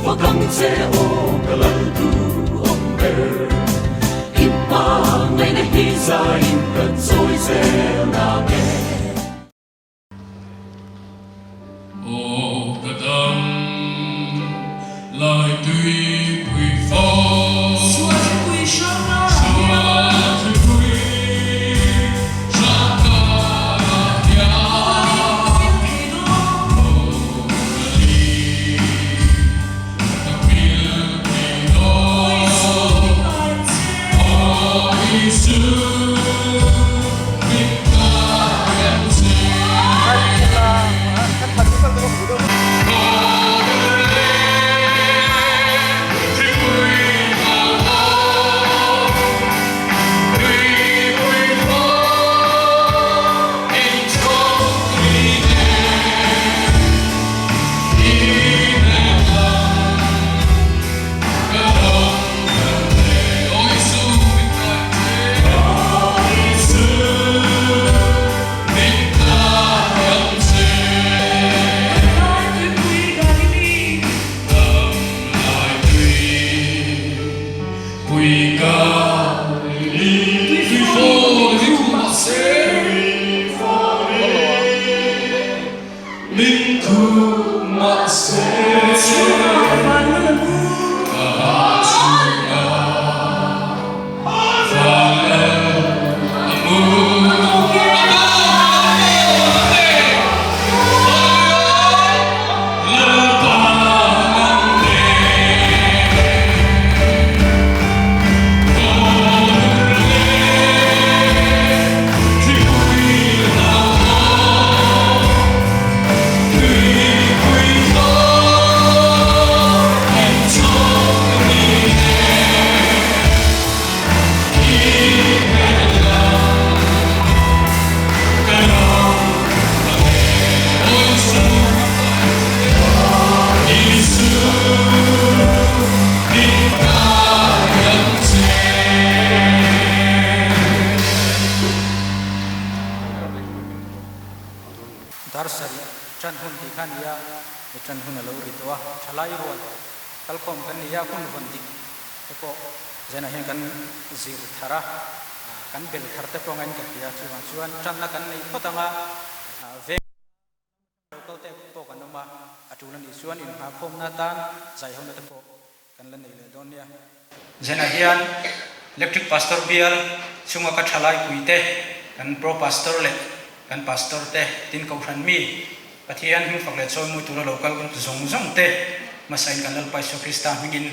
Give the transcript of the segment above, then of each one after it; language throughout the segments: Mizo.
fak ang che aw ka lal duhawm ber. I hmangaihna hi zaiin ka chawi zel nang e. Aw ka dam lai tuipui fawng. Sualpui hrang ah hian. Sualpui hrang ah hian. Ka pil thei dawn. Aw ka li ka pil thei dawn. Aw Isu min kai che. Aw Isu min kai ang che. Dar sarih ṭan hun tih kha a ni a, he ṭan hun a lo ri tawh a, ṭhalai rual kalkhawm kan ni a, hun vawn dik te pawh zanah hian kan zir thar a, kan bel thar te pawh angain ka hria, chuvang chuan ṭanna kan nei phawt ang a, veng lo kal te pawh kan awm a, a ṭul a nih chuan inhngahkhawmna atan zaihona te pawh kan la nei leh dawn nia. Zanah hian Electric Pastor bial chunga ka ṭhalai puite, kan Pro Pastor leh kan Pastor te, tin Kohhran mi Pathian hmingfak leh chawimawi tura lo kal zawng zawng te hmasain kan Lalpa Isua Krista hmingin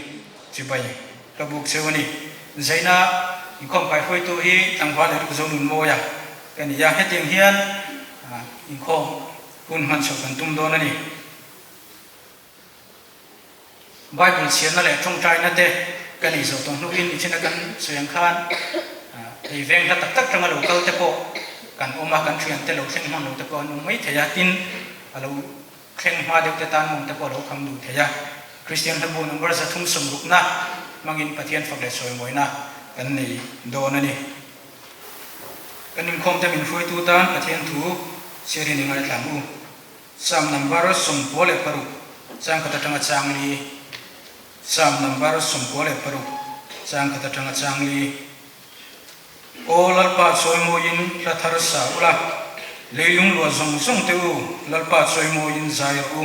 chibai ka buk cheu a ni. Zaina inkhawm kaihruaitu hi tlangval Eric Zonunmawia ka ni a, hetiang hian inkhawm hun hman chhoh kan tum dawn a ni. Bible chhiarna leh tawngtaina te ka nei zawh tawh hnuin nichina kan sawi ang khan hei veng hla tak tak tanga lo kal te pawh kan awm a, kan thiante lo thleng hman lo te pawh an awm mai thei a, tin a lo thleng hma deuh te tan mawng te pawh a lo kham duh thei a. Kristian hlabu number 360 na hmangin Pathian fak leh sawimawina kan nei dawn a ni. Kan inkhawm te min hruaitu tan Pathian thu chhiarin i ngaithla ang u. Psalm number 96 chang khat atanga chang li Psalm number 96 chang khat atanga chang li Aw Lalpa chawimawiin hla thar sa ula, leilung luah zawng zawng te u, Lalpa chawimawiin zai rawh u.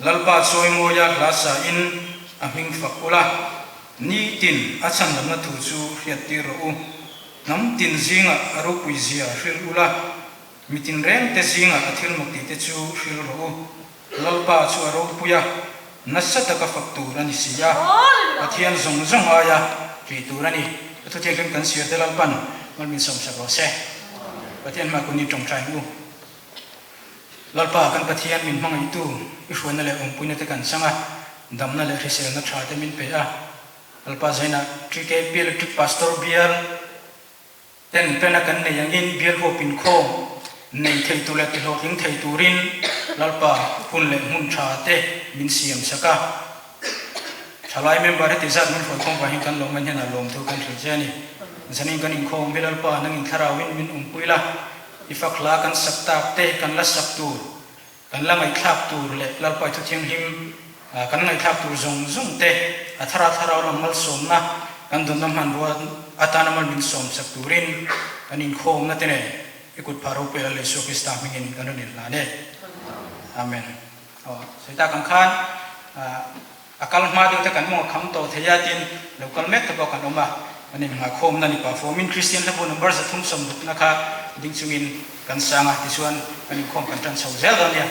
Lalpa chawimawia hla sa in a hming fak ula, nitin a chhandamna thu chu hriattir rawh u. Hnam tin zingah a ropui zia hril ula, Mi tinrengte zingah a thil mawk tihte chu hril rawh u. Lalpa chu a ropui a, nasa taka fak tur a ni si a, Pathian zawng zawng aia ṭih tur a ni. Ka thuthianghlim kan sir te Lalpan mal min sawmsak rawh se. Pathian hma kun in ṭawngṭai ang u. Lalpa kan Pathian min hmangaihtu i hruaina leh awmpuina te kan chang a, damna leh hriselna ṭha te min pe a. Lalpa zainah TKP Electric Pastor Bial Ten pena kan nei angin bial huap inkhawm nei thei tur leh tihlawhtling thei turin Lalpa hun leh hmun tha te min siam sak a. Thalai member heti zat min hruaikhawm vang hian kan lawm en hian a lawm thu kan hrilh che a ni. Zanin kan inkhawm hi Lalpa nangin thlarauin min awmpui la, i fak hla kan sak tak te kan la sak tur, kan la ngaihthlak tur leh Lalpa i thu thianghlim. Kan ngaihthlak tur zawng zawng te a thara thlarau lam malsawmna kan dawnna hmanrua atana mal min sawm sak turin kan inkhawmna te nen i kut phah ropui Lal Isua Krista hmingin kan rawn inhlan e. Amen. Aw, sawi tak ang khan a kal hma deuh te kan mawng a kham tawh thei a tin lo kal mek te pawh kan awm a, kan inngahkhawmna ni pah fawmin Kristian hlabu number 360 na kha ding chungin kan sang a, tichuan kan inkhawm kan tan chho zel dawn nia.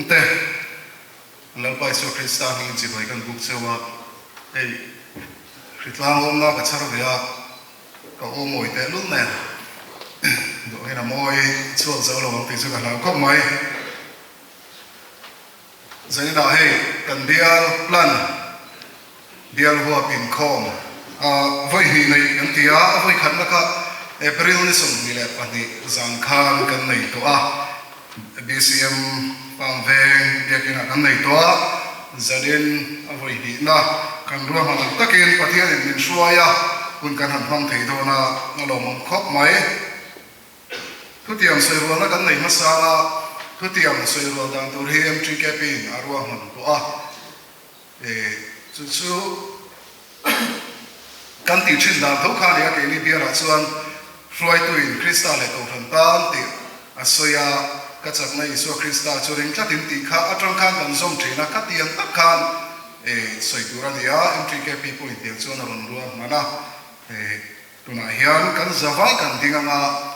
Te, Lalpa Isua Krista hmingin chibai kan buk cheu a, hei hritlang awmna ka chhar ve a, ka aw mawi tehlul nen duhin a mawi chhuak zo lo ang tih chu ka hlau khawp mai. Zaninah hei kan bial plan bial huap inkhawm a vawi hnih neih kan ti a, a vawi khatna kha April ni 22 zan khan kan nei tawh a, BCM Farm Veng biakinah kan nei tawh a, zanin a vawi hnihna kan ruahman ang takin Pathianin min hruai a, hun kan han hmang thei dawn a, a lawmawm khawp mai. Thutiang sawirualna kan nei hmasa a. Thutiang sawi rual dan tur hi MTKP in a ruahman tawh a, chu chu kan tih thin dan tho kha a ni a, keini bialah chuan hruaitu in Krista leh Kohhran tan tih a sawi a, ka chakna Isua Krista chu ring tlatin tih kha atang khan kan zawm thin a, khatiang tak khan sawi tur a ni a, MTKP pawhin tiang chuan a rawn ruahman a. Tunah hian kan zavai kan ding anga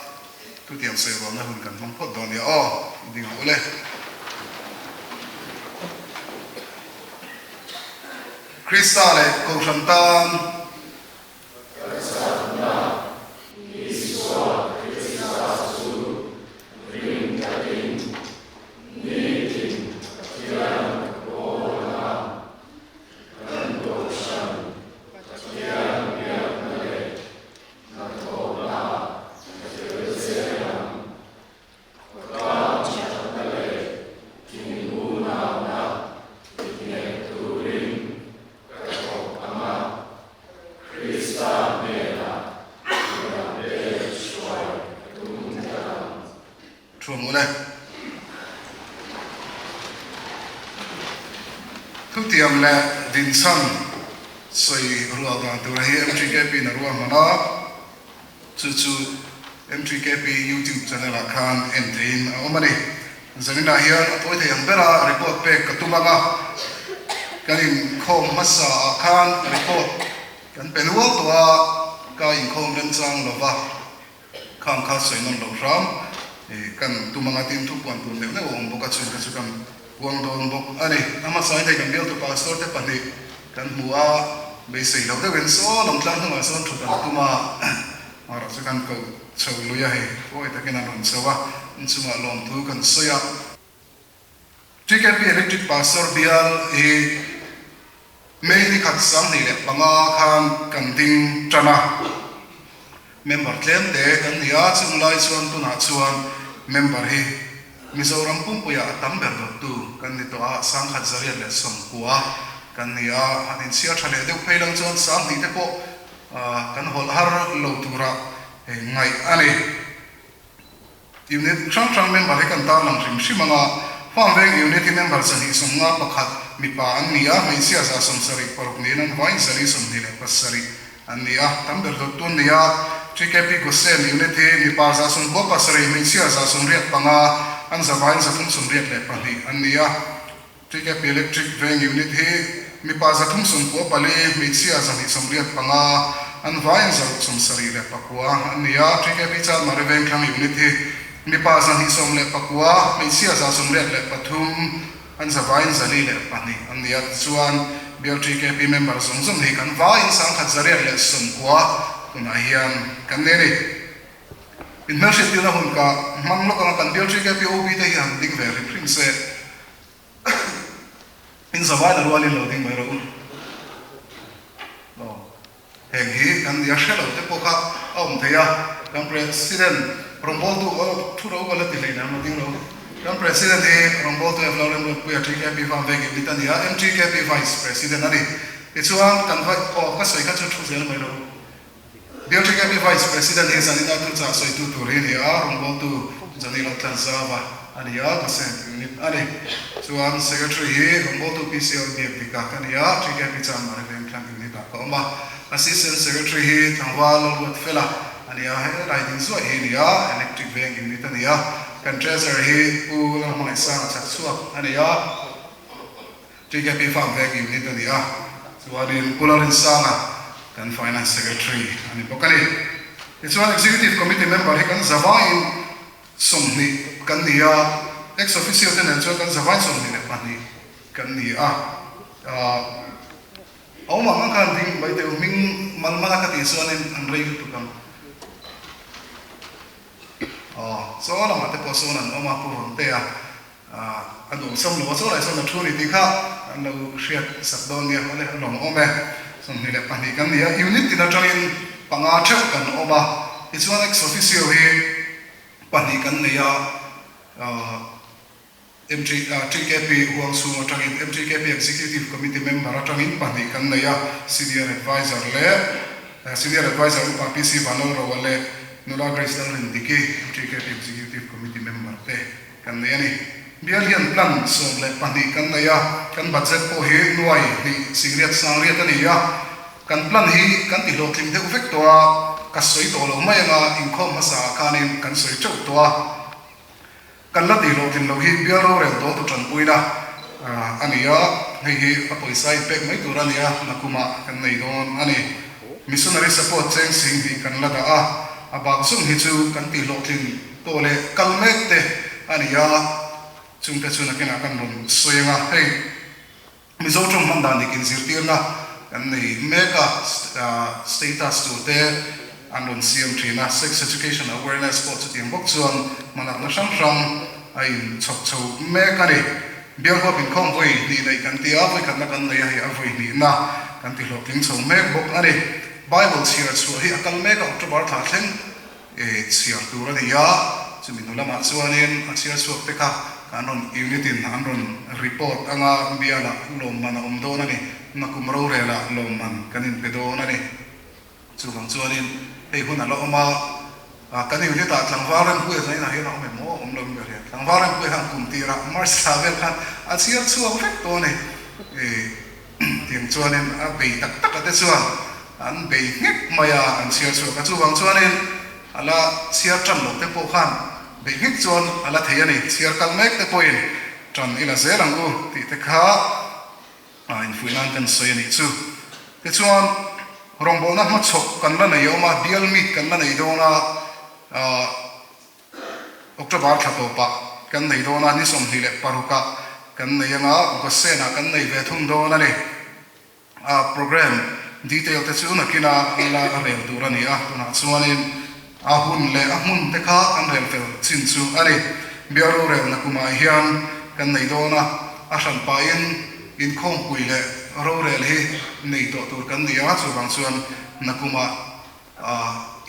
thutiang sawi rualna hun kan hmang phawt dawn nia aw, ding ang ule. Krista leh Kohhran tan. Pathian biakna leh hnathawhna ka tel zel ang. Khawtlang thatna leh inunauhna tihneh turin ka thawk ang a, Krista hnenah midangte hruai ka tum tlat ang. Thu ang ule. Thutiam leh dinchhan sawi rual dan tura hi MTKP in a ruahman a, chu chu MTKP YouTube channel ah khan en theihin a awm a ni. Zaninah hian a pawi thei ang bera report pek ka tum ang a, kan inkhawm hmasa ah khan report kan pe nual tawh a, ka inkhawm remchang lova. Khang kha sawi nawn loh hram i kan tum anga tin thu puan tur neuh neuh a awm bawk a, chhun kha chu kan puang dawn bawk a ni. A hmasa in hei kan bialtu pastor te pahnih kan hmu a, beisei loh deuhin saw lam tlang hnungah sawn thut an tum a, amaherawh chu kan koh chho lui a hei, pawi takin an rawn chho a, inchungah lawmthu kan sawi a. TKP Electric Pastor bial hi May ni khat 25 khan kan ding tan a, member tlem te kan ni a, chung lai chuan tunah chuan member hi Mizoram pumpuiah a tam ber dawttu kan ni tawh a, 1190 kan ni a, han inchhiar tha leh deuh phei lang chuan 2000 te pawh kan hawlh har lo tura ngaih a ni. Unit hrang hrang member hi kan tarlang hrim hrim ang a, Farm Veng Unit hi member 251 mipa an ni a, hmeichhia 76 niin an vain 427 an ni a, tam ber dawt tun ni a. TKP Gosen Unit hi mipa 97, hmeichhia 85, an zavain 382 an ni a. TKP Electric Veng Unit hi mipa 394, hmeichhia 285, an vaiin 179 an ni a. TKP Chalmari Vengthlang Unit hi mipa 219, hmeichhia 183, an zavaiin 402 an ni a. Tichuan, Bial TKP member zawng zawng hi kan vaiin 1190 tunah hian kan nei a ni. Inhmelhriattirna hun ka hmang lawk anga kan Bial TKP OB te hi han ding ve hrim hrim se. In zavai na rualin lo ding mai rawh u. Aw, heng hi kan nia hre lo te pawh kha a awm thei a, kan President rawngbawltu, aw thu ro ka la ti hlei nen lo ding lo. Kan President hi rawngbawltu F Lalrem Ruatpuia TKP Farm Veng Unit a ni a, MTKP Vice President a ni. Tichuan kan vai, aw ka sawi kha chu thu zel mai rawh u. BLTKP Vice President hi Zanina Tuchah sawitu tur hi a ni a, rawngbawltu Jani Laltlanzava a ni a, Pasent Unit a ni. Chuan Secretary hi rawngbawltu PCL Biak Dika ka ni a, TKP Chanmari Vengthlang Unit ah ka awm a. Assistant Secretary hi Tlangval Lalruatfela a ni a, he lai ding zuaih hi a ni a, Electric Veng Unit a ni a. Kan Treasurer hi Pu Lalhmangaihsanga Chhakchhuak a ni a. TKP Farm Veng Unit a ni a, chuanin Pu Lalrinsanga kan Finance Secretary a ni bawk a ni. Tichuan Executive Committee member hi kan zavaiin 20 kan ni a, Ex Officio te nen chuan kan zavaiin 22 kan ni a. A awm ang ang khan ding mai teh u, hming mal mal a ka tih chuanin an rei lutuk ang. Aw, chaw lamah te pawh sawn an awm a, Pu Vawntea a duhsam lo a, chaw lai sawn a thu a ni tih kha an lo hriat sak dawn nia, awle a lawm awm e. 22 kan ni a, unit tin atangin panga theuh kan awm a, tichuan ex officio hi pahnih kan nei a, MTKP huang chhung atangin MTKP Executive Committee member atangin pahnih kan nei a, Senior Adviser leh Senior Adviser Upa PC Vanlalroa leh Nula Grace Lalrindiki, MTKP Executive Committee member te kan. kan nei a ni. Bial hian plan 12 kan nei a, kan budget pawh hi nuai hnih singriat sangriat a ni a. Kan plan hi kan ti hlawhtling deuh vek tawh a, ka sawi tawh lo mai anga inkhawm hmasa ah khanin kan sawi teuh tawh a. Kan la tih hlawhtlin loh hi bial rorel dawl tu tanpuina a ni a, hei hi a pawisa in pek mai tur a ni a, nakumah kan nei dawn a ni. Missionary support cheng sing hi kan la dah a, a bak zawng hi chu kan tih hlawhtlin tawh leh kal mek te a ni a, chungte chu nakinah kan rawn sawi ang a, hei. Mizo tawng hman dan dik inzirtirna kan nei mek a, status tur te an rawn siam thin a, sex education awareness pawh chutiang bawk chuan hmalakna hrang hrang a inchhawp chho mek a ni. Bialhuap inkhawm vawi hnih neih kan ti a, vawi khatna kan nei a, hei a vawi hnihna kan ti hlawhtling chho mek bawk a ni. Bible chhiar chhuah hi a kal mek a, October thla thleng. Chhiar tur a ni a, chumi hnu lamah chuanin a chhiar chhuak te kha an rawn unit in an rawn report anga bialah lawmman a awm dawn a ni, nakum rorelah lawmman kan inpe dawn a ni. Chuvang chuanin hei hun a la awm a, kan unit ah tlangval rempuia zainah hian a awm em aw, awm lo in ka hria, tlangval rempuia khan kum tirah March thla vel khan a chhiar chhuak vek tawh a ni. Tiang chuanin a bei tak tak a te chuan an bei nghek mai a, an chhiar chhuak a. Chuvang chuanin a la chhiar tan loh te pawh khan bei nghek chuan a la thei a ni. Chhiar kal mek te pawhin tan i la zel ang u tih te kha infuih nan kan sawi a nih chu. Tichuan rawngbawlna hmachhawk kan la nei awm a, bial meet kan la nei dawn a, October thla tawpah kan nei dawn a, ni 26 ah kan nei anga, Gosen ah kan nei ve thung dawn a ni. A programme detail te chu nakina la rel tur a ni a, tunah chuanin a hun leh a hmun te kha kan rel fel chin chu a ni. Bial rorelna kumah hian kan nei dawn a, a hran pahin inkhawmpui leh rorel hi nei tawh tur kan ni a, chuvang chuan nakumah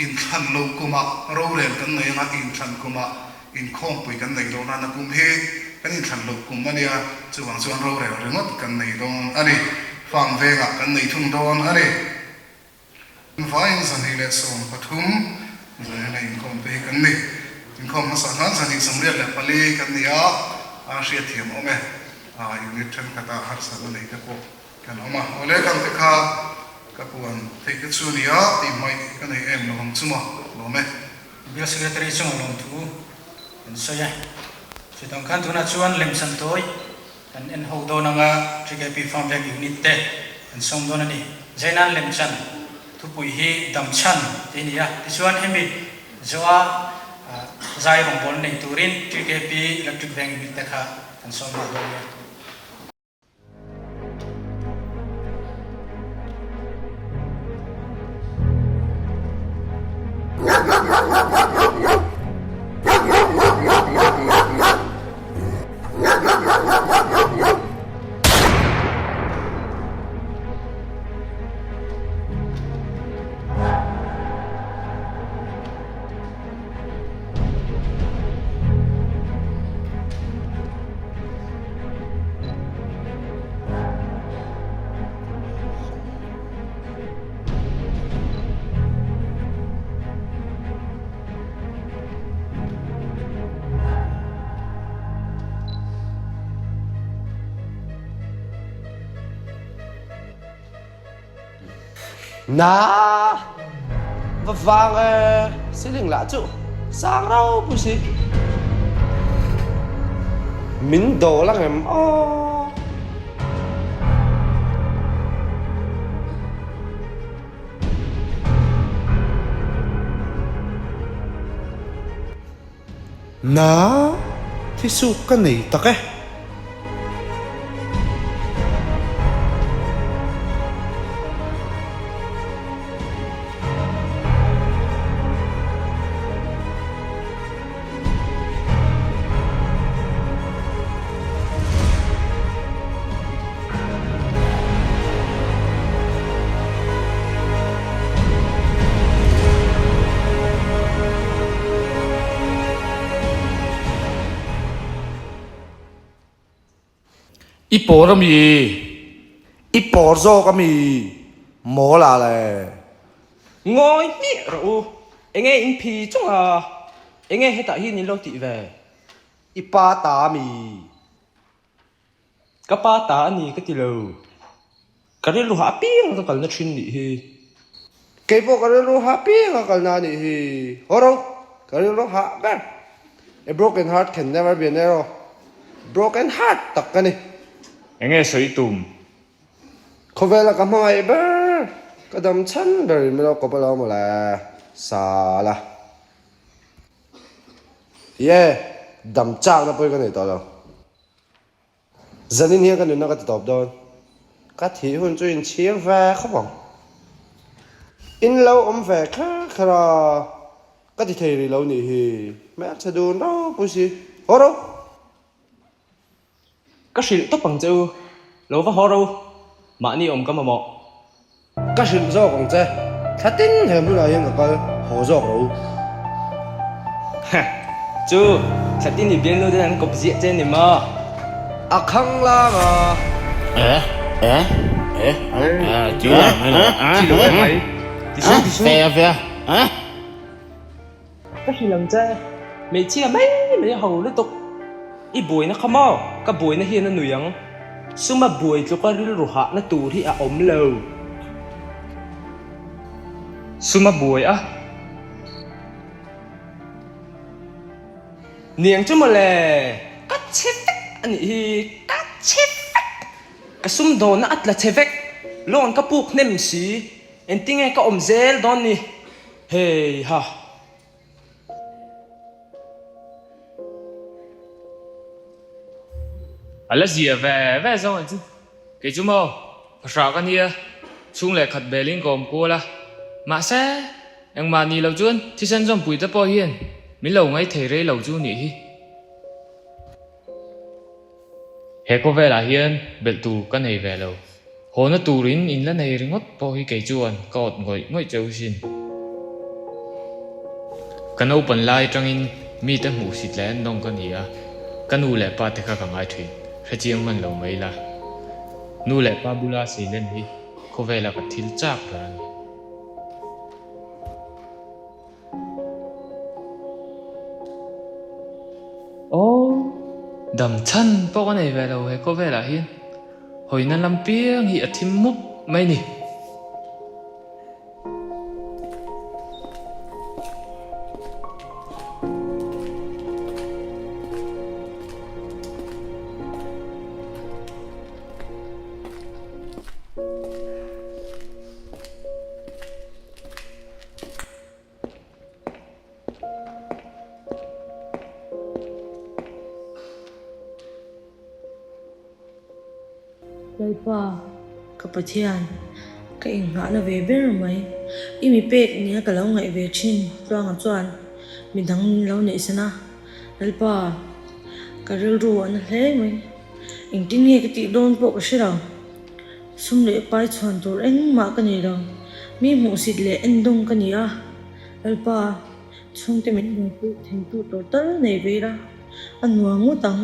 Inthlan lo kumah rorel kan nei anga inthlan kumah inkhawmpui kan nei dawn a, nakum hi kan inthlan loh kum a nia, chuvang chuan rorel ringawt kan nei dawn a ni, farm vengah kan nei thung dawn a ni. Vaiin 213 zan hian inkhawm te hi kan ni, inkhawm hmasa khan 284 kan ni a, a hriatthiam awm e, unit thenkhatah harsatna nei te pawh. Kan awm a, awle kan te kha ka puan theih te chu nia tih hmaih ka nei em lo ang chu maw, lawm e. Bill Secretary chunga lawmthu kan sawi a, chutang khan tunah chuan lemchan tawi kan en ho dawn anga TKP Farm Veng Unit te kan sawm dawn a ni. Zainan lemchan thupui hi damchhan tih a ni a, tichuan hemi zawha zai rawngbâwl nei turin TKP Electric Veng Unit te kha kan sawm nghal dawn nia. Na va vang e ceiling lah chu sang ropui si min dawl ang em aw. Na thisuk ka nei tak e. I pawr a mi? I pawr zawk a mi? Mawl ah le. Ngawi hmiah rawh u. Enge in phi chung a? Enge hetah hian in lo tih ve? I pa ta ami? Ka pa ta a ni ka ti lo. Ka rilru hah apiang ka kalna thin nih hi. Kei pawh ka rilru hah apiang a kalna nih hi. Haw ro, ka rilru hah ber. A broken heart can never be an arrow. Broken heart tak ka ni. Enge sawi tum? Khawvela ka hmangaih ber, ka dam chhan ber in milo kawp alo mawle. Sala. Ye, dam chakna pawh hi ka nei tawh lo. Zanin hian ka nunna ka ti tawp dawn. Ka thih hun chu inchhir ve khawp ang. In lo awm ve kher kher a, ka ti thei rih lo nih hi. Hmelchhe dun ropui si. Haw ro! Ka hrilh tawp ang che u. Lo va haw ro. Mahni awm ka mamawh. Ka hrilh zawk ang che, thla tin he hmunah hian ka kal haw zawk ro. Heh, chu thla tin i bialnu ten an kawp ziah che ni maw? A khang lang a. Eh, eh, eh, eh, ti lo mai lo, Ti lo em mai, ti su, ti su. Ve a, ve a, eh. Ka hrilh ang che, hmeichhia mai mai a ho lutuk. I buaina kha maw? Ka buaina hian a nui ang. Suma buai tluka rilru hahna tur hi a awm lo. Suma buai a niang chu mawle, ka chhe vek a nih hi, ka chhe vek! Ka sumdawnna a tla chhe vek, loan ka puk hnem si, engtinge ka awm zel dawn ni? Hei ha. A la zia ve ve zawng ang chu. Kei chu maw, fahrah ka nia, chhung leh khat belin ka awm kual a. Mahse, engmah nih loh chuan thisen zawmpui te pawh hian min lo ngaithei rei lo chu nih hi. He khawvelah hian belh tur ka nei ve lo. Hawna turin in la nei ringawt pawh hi kei chuan ka awt ngawih ngawih cheu sin. Ka naupan lai atangin mite hmuhsit leh endawng ka ni a, ka nu leh pa te kha ka ngai thin, hrechiang hman lo mai la. Nu leh pa bula seilen hi khawvela ka thil chak ber a ni. Aw, dam chhan pawh ka nei ve lo he khawvelah hian hawina lam piang hi a thim mup mai ni. Lalpa, ka Pathian, ka inghahna ve ber mai. I mi pek nia ka lo ngaih ve thin Tluanga chuan midang min lo neihsan a. Lalpa, ka rilru a na hle mai. Engtin nge ka tih dawn pawh ka hre lo. Sum leh pai chhuan tur engmah ka nei lo. Mi hmuhsit leh endawng ka ni a, Lalpa, chhungte min buaipui theitu tur tal nei ve ila, a nuam ngawt ang.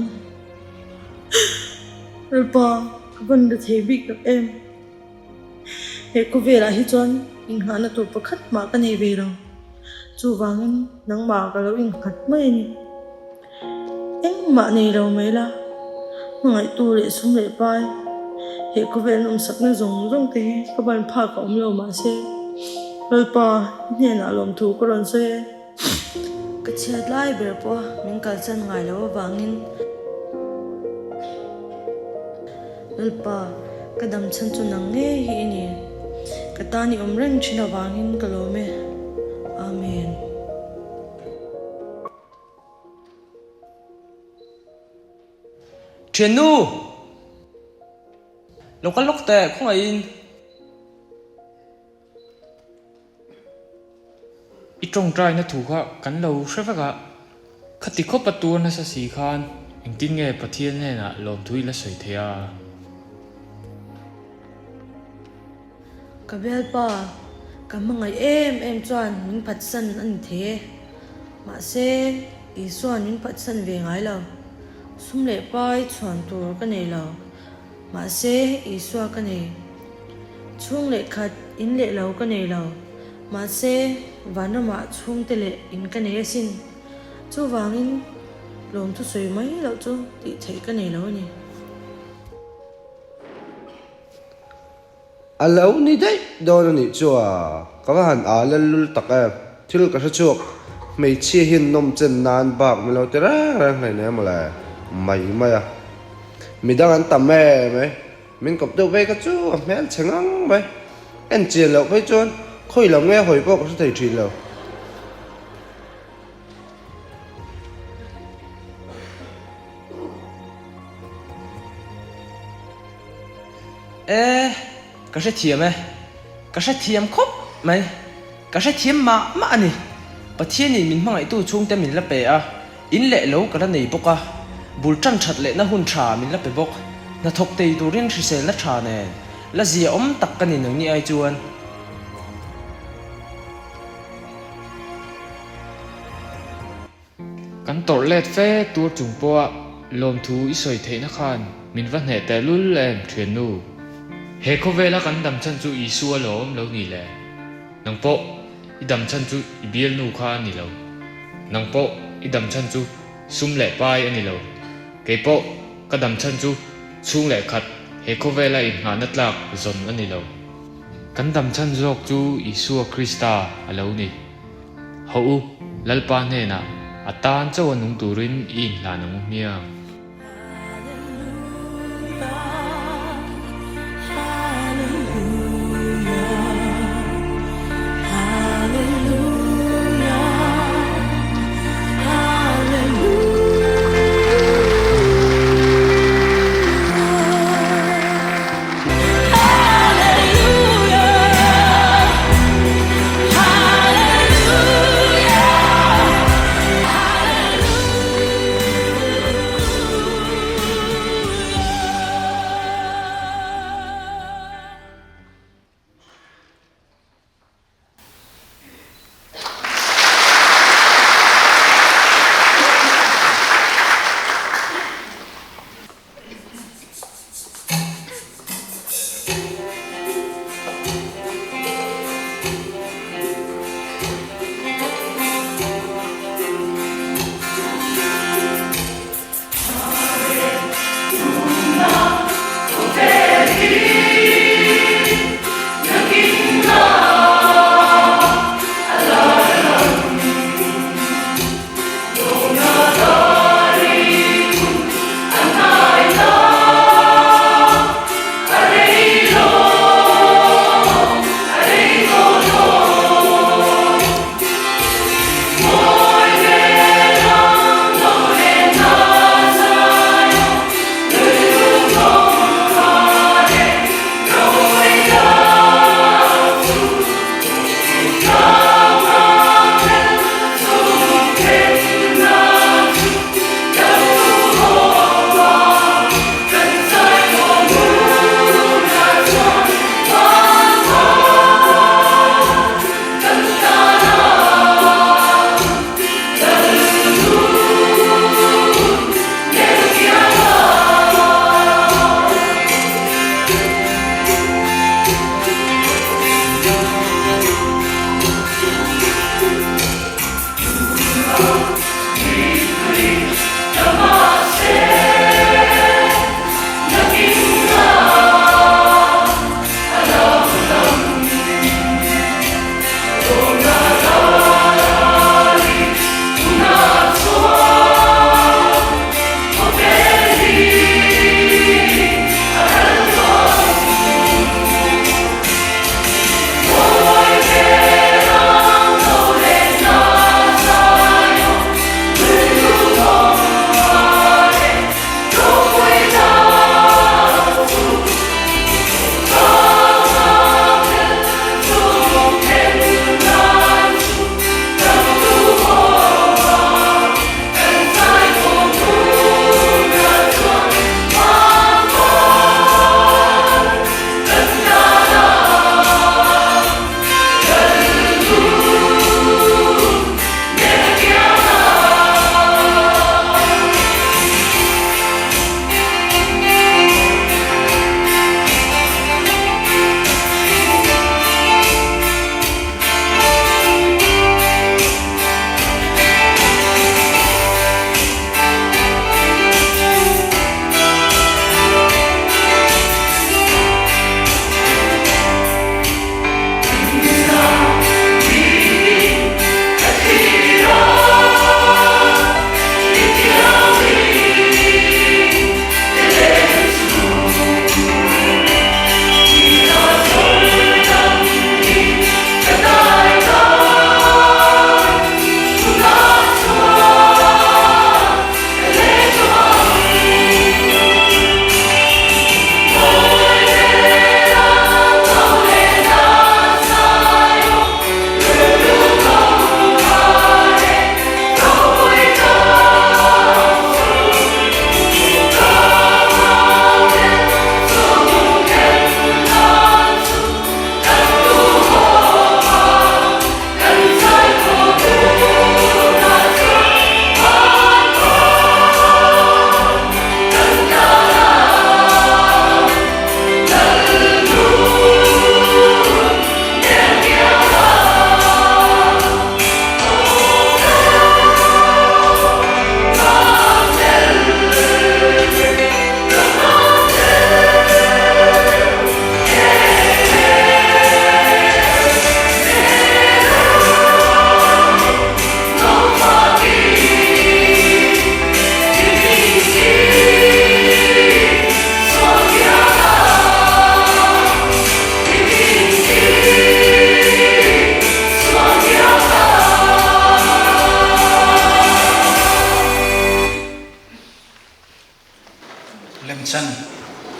Lalpa, ka van ra thei bik tak em? He khawvelah hi chuan inghahna tur pakhat mah ka nei ve lo. Chuvangin nangmah ka lo innghat mai a ni. Engmah nei lo mai la, hmangaihtu leh sum leh pai, he khawvel nawmsakna zawng zawng te hi ka ban phak a awm lo mahse, Lalpa i hnenah lawmthu ka rawn sawi e. Ka chhiat lai ber pawh min kalsan ngai lo avangin Lalpa ka dam chhan chu nang ngei hi i ni. Ka tan i awm reng thin avangin ka lawm e. Amen. Thiannu! Lo kal lawk teh, khawngaihin. I tawngtaina thu kha kan lo hre vek a, khati khawpa tur nasa si khan engtin nge Pathian hnenah lawmthu i la sawi thei a? Ka bialpa, ka hmangaih em em chuan min phatsan a ni thei e. Mahse, Isua'n min phatsan ve ngai lo. Sum leh pai chhuan tur ka nei lo. Mahse, Isua ka nei. Chhung leh khat, in leh lo ka nei lo. Mahse, vanramah chhungte leh in ka nei asin. Chuvangin. Lawmthu sawi mai loh chu tih theih ka nei lo a ni. A lo ni daih dawn a nih chu a, ka va han aa lal lul tak em, thil ka hre chhuak, hmeichhia hian nawm chen nan bak min lo ti reng reng hlein em mawle, mai mai a, midang an tam em mai, min kawp deuh vei kha chu a hmel chhe ngang mai, en chian loh phei chuan khawi lam nge hawi pawh ka hre thei thin lo. E, ka hrethiam e, ka hrethiam khawp mai, ka hrethiam mah mah a ni. Pathianin min hmangaihtu chhungte min la pe a, in leh lo ka la nei bawk a, bul tan that lehna hun tha min la pe bawk. Hnathawk tei turin hriselna tha nen la zia awm tak ka ni nangni ai chuan. Kan tawrh let fe tur chung pawha lawmthu i sawi theihna khan min va hneh teh lul em thiannu. He khawvela kan dam chhan chu Isua lawm lo ni le. Nang pawh i dam chhan chu i bialnu kha a ni lo. Nang pawh i dam chhan chu sum leh pai a ni lo. Kei pawh ka dam chhan chu chhung leh khat he khawvela inngahna tlak zawn a ni lo. Kan dam chhan zawk chu Isua Krista a lo ni. Hawh u, Lalpa hnenah a tan chauh a nung turin i inhlan ang u hmiang.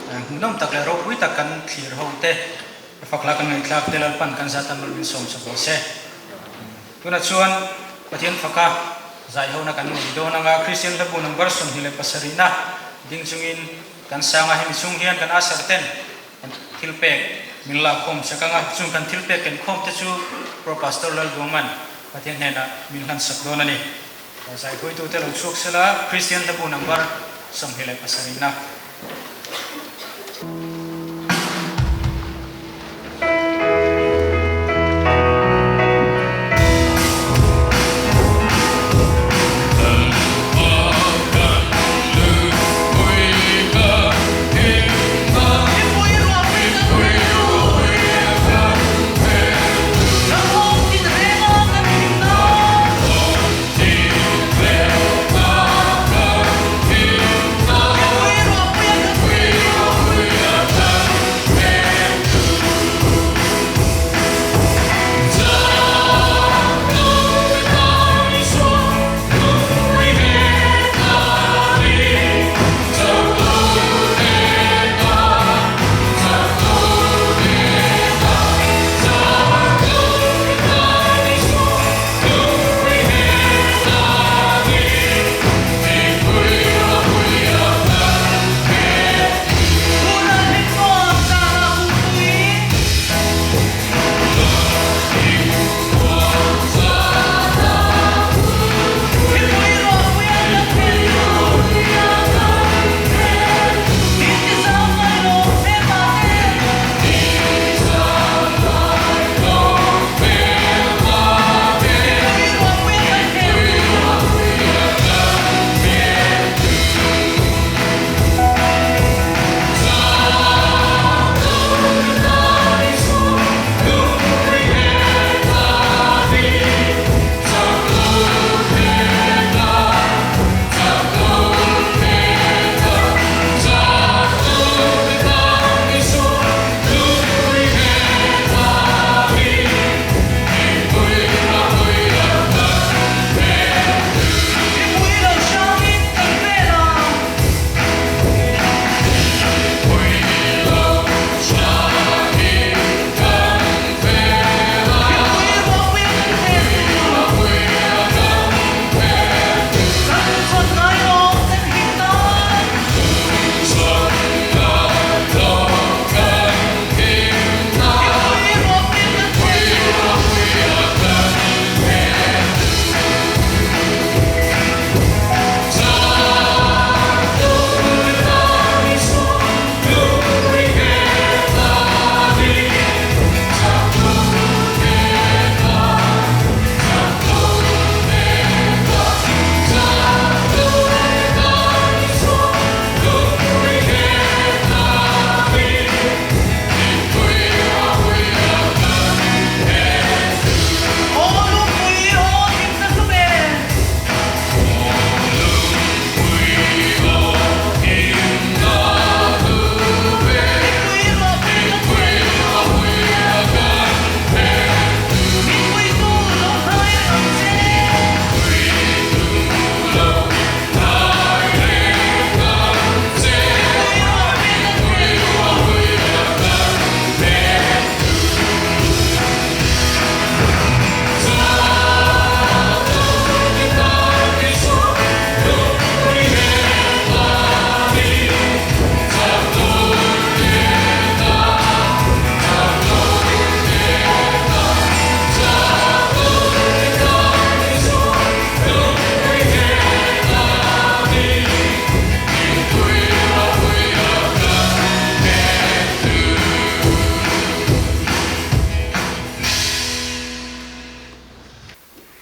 Hmuhnawm tak leh ropui tak kan thlir ho te, fak hla kan ngaihthlak te Lalpan kan zat a mal min sawm chawp rawh se. Tunah chuan Pathian faka zaihona kan nei dawn anga Kristian hlabu number 27 na ding chungin kan sanga hemi chhung hian kan usher ten kan thil pek min lakkhawm sak anga chung kan thil pek ken khawm te chu Pro Pastor Lalduangman Pathian hnenah min hlan sak dawn a ni. Zaihruaitute lo chhuak sela Kristian hlabu number 27 na.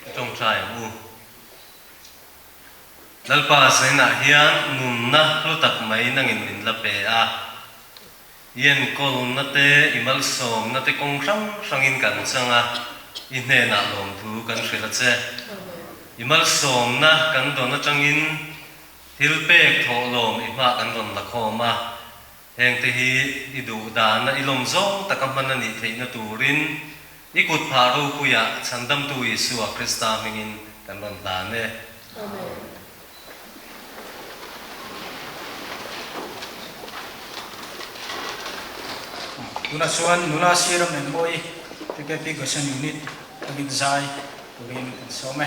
I tawngtai ang u. Lalpa zainah hian nunna hlu tak mai nangin min la pe a. I enkawlna te, i malsawmna te kawng hrang hrangin kan chang a, i hnenah lawmthu kan hrilh a che. I malsawmna kan dawn atangin thil pek thawhlawm i hmah kan rawn la khawm a. Hengte hi i duh dana i lawm zawng taka hman a nih theihna turin i kut phah ropuiah Chhandamtu Isua Krista hmingin kan rawn hlan e. Amen. Tunah chuan nula Siram Engmawi PKP Goshen Unit atangin zai turin kan sawm e.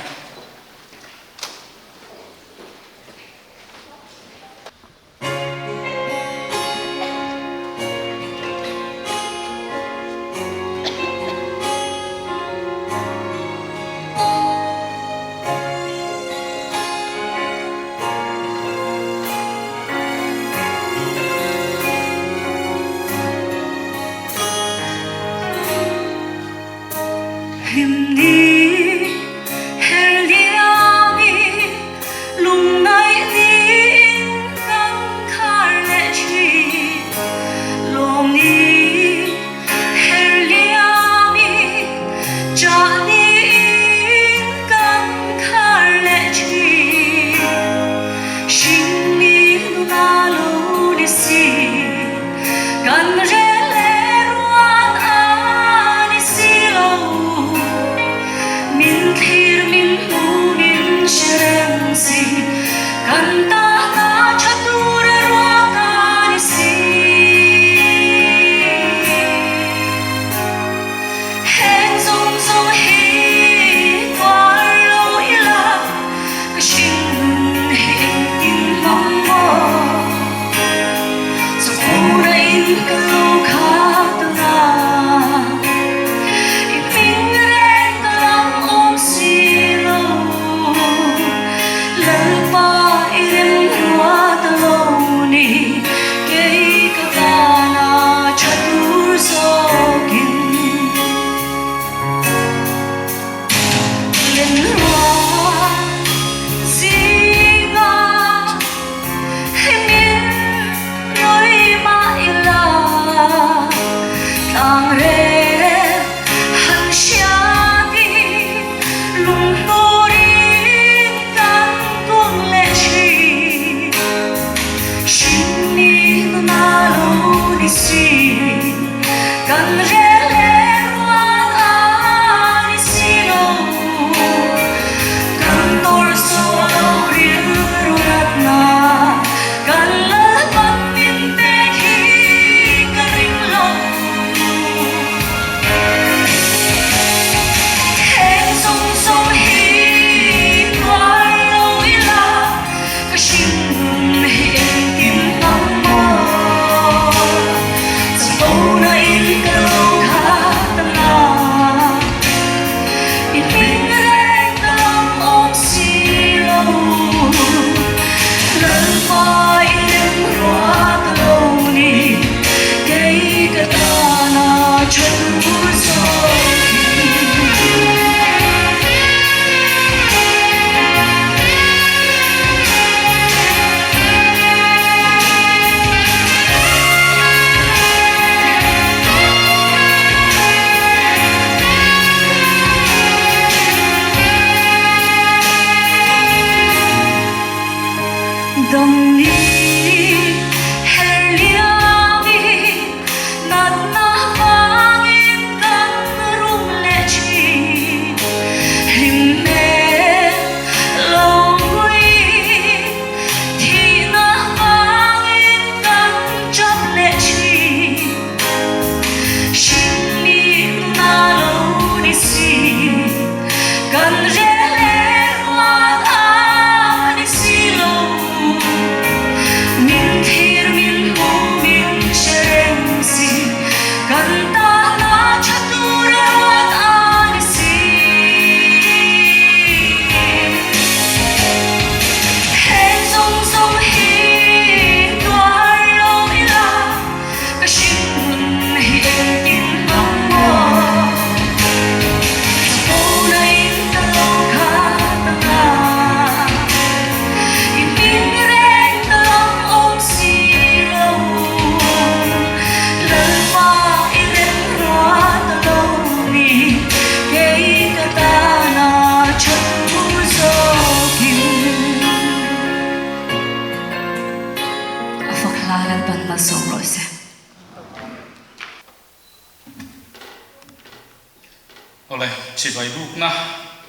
Awle, chibai bukna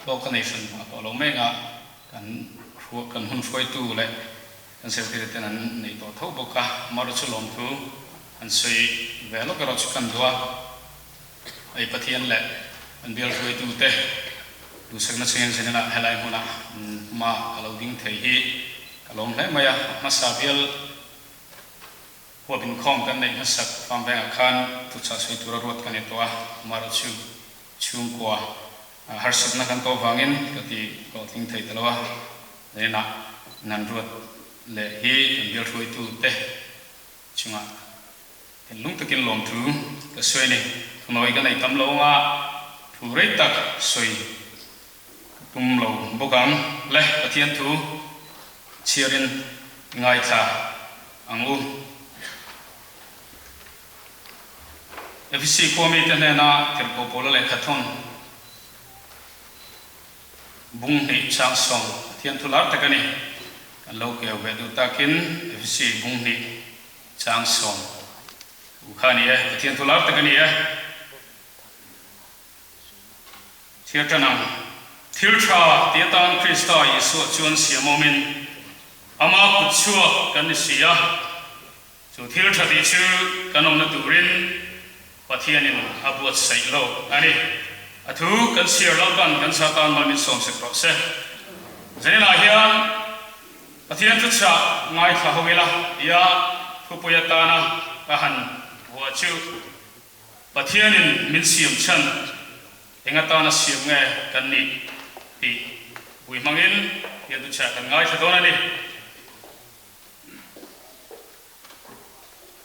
pawh ka nei hran hma tawh lo mek a, kan kan hun hruaitu leh kan secretary ten an nei tawh tho bawk a, amaherawhchu lawmthu. An sawi ve lawk erawh chu kan duh a, hei Pathian leh an bial hruaitute duhsakna chungin zaninah helai hmunah hma ka lo ding thei hi ka lawm hle mai a, a hmasa bial huap inkhawm kan neih hmasak farm vengah khan thuchah sawi tura ruat ka ni tawh a, amaherawh chu chhungkua harsatna kan tawh vangin ka ti hlawhtling thei ta lo a, zaninah nan ruat leh hi kan bial hruaitute Chungah thinlung takin lawmthu ka sawi a ni. Thunawi ka nei tam lo anga thu rei tak sawi ka tum lo bawk ang. Le, Pathian thu chhiarin i ngaithla ang u. Efesi khua mite hnena tirhkoh Paula lehkha thawn Bung hnih chang sawm Pathian thu lar tak a ni. Kan lo keu ve duh takin Efesi bung hnih chang sawm thu kha a ni e. Pathian thu lar tak a ni e. Thil tan ang. Thil tha ti atan Krista Isua chuan siam awmin ama kut chhuak kan ni si a. Chu thil tha tih chu kan awmna turin Pathianin a buatsaih lo a ni. A thu kan chhiar loh kan kan satan mal min sawmsek rawh se. Zaninah hian Pathian thuchah ngaithla ho ila tia thupui atana ka han vuah chu Pathianin min siam chhan eng atana siam nge kan nih tih pui hmangin Pathian thuchah kan ngaithla dawn a ni.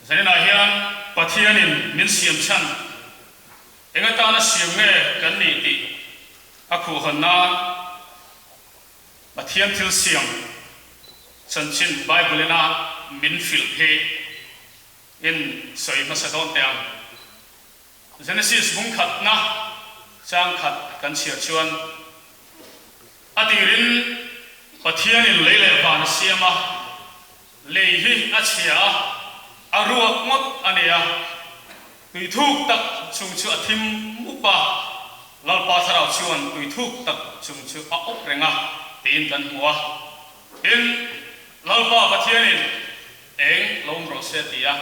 Zaninah hian Pathianin min siam chhan eng atana siam nge kan nih tih a khuhhawn nan Pathian thil siam chanchin Bible-ina min hrilh hi in sawi hmasa dawn teh ang. Genesis bung khatna chang khat kan chhiar chuan a tirin Pathianin lei leh van a siam a, lei hi a chhia a, a ruak ngawt a ni a, tui thuk tak chung chu a thim mup a, Lalpa Thlarau chuan tui thuk tak chung chu a awp reng a tiin kan hmu a. Tin, Lalpa Pathianin eng lo awm rawh se ti a,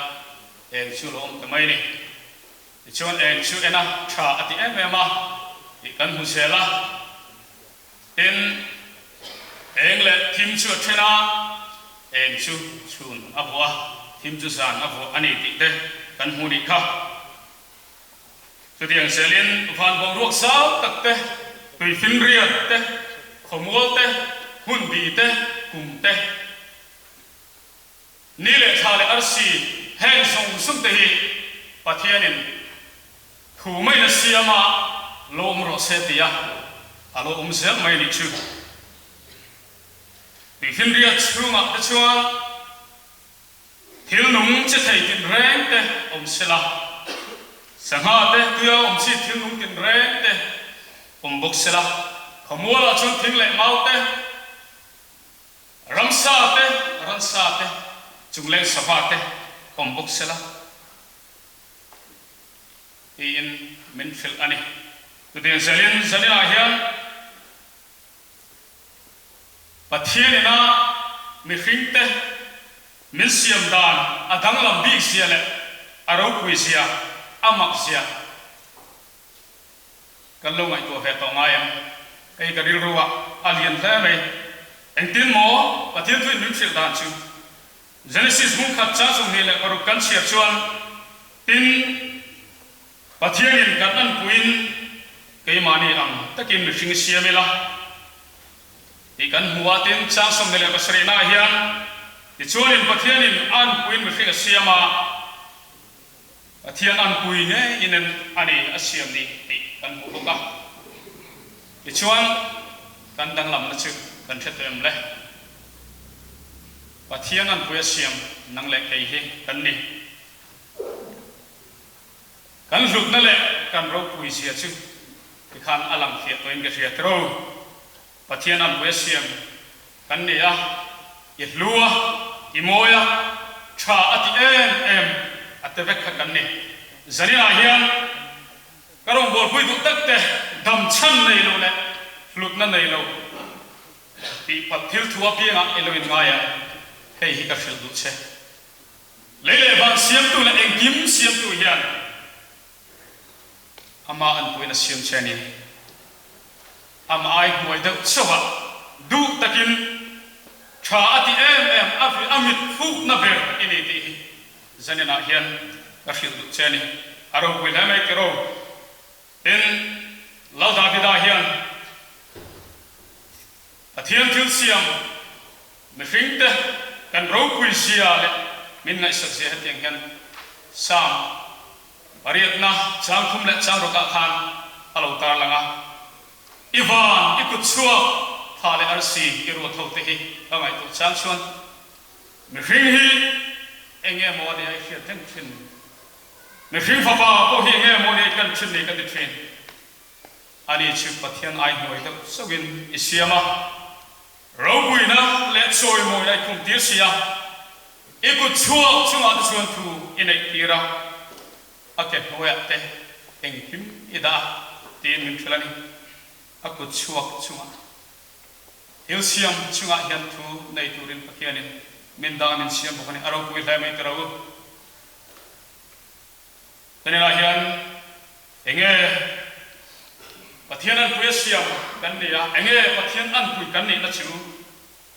Eng chu lo awm ta mai ni. Tichuan eng chu en a tha a ti em em a tih kan hmu zel a. Tin, eng leh thim chu a then a, eng chu chhun a vuah a, thim chu zan a vuah a ni tih te kan hmu nih kha. Chutiang zelin van boruak zau tak te, tuifinriat te, khawmual te, hmunbi te, kum te, Ni leh thla leh arsi heng zawng zawng te hi Pathianin thu maina siama lo awm rawh se tia a lo awm zel mai nih chu. Tuifinriat chhungah te chuan thil nung che thei tinreng te awm sela, sangha te tuia awm chi thil nung tinreng te awm bawk sela, khawmualah chuan thing leh mau te, Ramsa te, ransa te, chungleng sava te awm bawk sela tiin min hrilh a ni. Chutiang zelin zaninah hian Pathian ina mihringte min siam dan a danglam bik zia leh a ropui zia, a mak zia Kan lo ngaihtuah ve tawh ngai em? Kei ka rilru ah a lian hle mai. Engtin maw Pathian thuin min hrilh dan chu? Genesis hmung khat chang 26 kan chhiar chuan, Tin, Pathianin kan anpuiin keimahni ang takin mihring siam ila tih kan hmu a. Tin, chang 27 naah hian, Tichuanin Pathianin a anpuiin mihring a siam a, Pathian anpui ngeiin a ni a siam ni tih kan hmu bawk a. Tichuan, kan danglamna chu kan hre tawh em le? Pathian anpui a siam nang leh kei hi kan ni. Kan hlutna leh kan ropui zia chu tikhan a lang fiah tawhin ka hria tiro. Pathian anpui a siam kan ni a, i hlu a, i mawi a, tha a ti em em a te vek kha kan ni. Zaninah hian ka rawngbawlpui duh tak te dam chhan nei lo leh hlutna nei lo tih pat thil thu apiangah i lo inngai ang, hei hi ka hrilh duh che. Lei leh van siamtu leh engkim. Engkim siamtu hian Amah an puiin a siam che a ni. Amah ai hnuai deuh chauhah duh takin tha a ti em em a, a mit fukna ber i ni tih hi zaninah hian ka hrilh duh che a ni. A ropui hle mai tiraw. Tin, Lal Davida hian Pathian thil siam mihringte kan ropui zia leh min ngaihsak zia hetiang hian Psalm pariatna chang thum leh chang rawkah khan a lo tarlang a, I van, i kut chhuak, tha leh arsi i ruat ho te hi ka ngaihtuah chang chuan mihring hi eng nge maw a nia i hriat reng thin? Mihring fapa pawh hi eng nge maw nia i kan thin ni ka ti thin. Ani chu Pathian ai hnuai deuh chauhin i siam a, ropuina leh chawimawina i khum tir si a, i kut chhuak chungah te chuan thu i neih tir a, a ke hnuaiah te engkim i dah a, tiin min hrilh a ni. A kut chhuak chungah, thil siam chungah hian thu nei turin Pathianin min dah a, min siam bawk a ni. A ropui hle mai tiraw u. Hmanah hian enge Pathian anpui a siam kan ni a, enge Pathian anpui kan nihna chu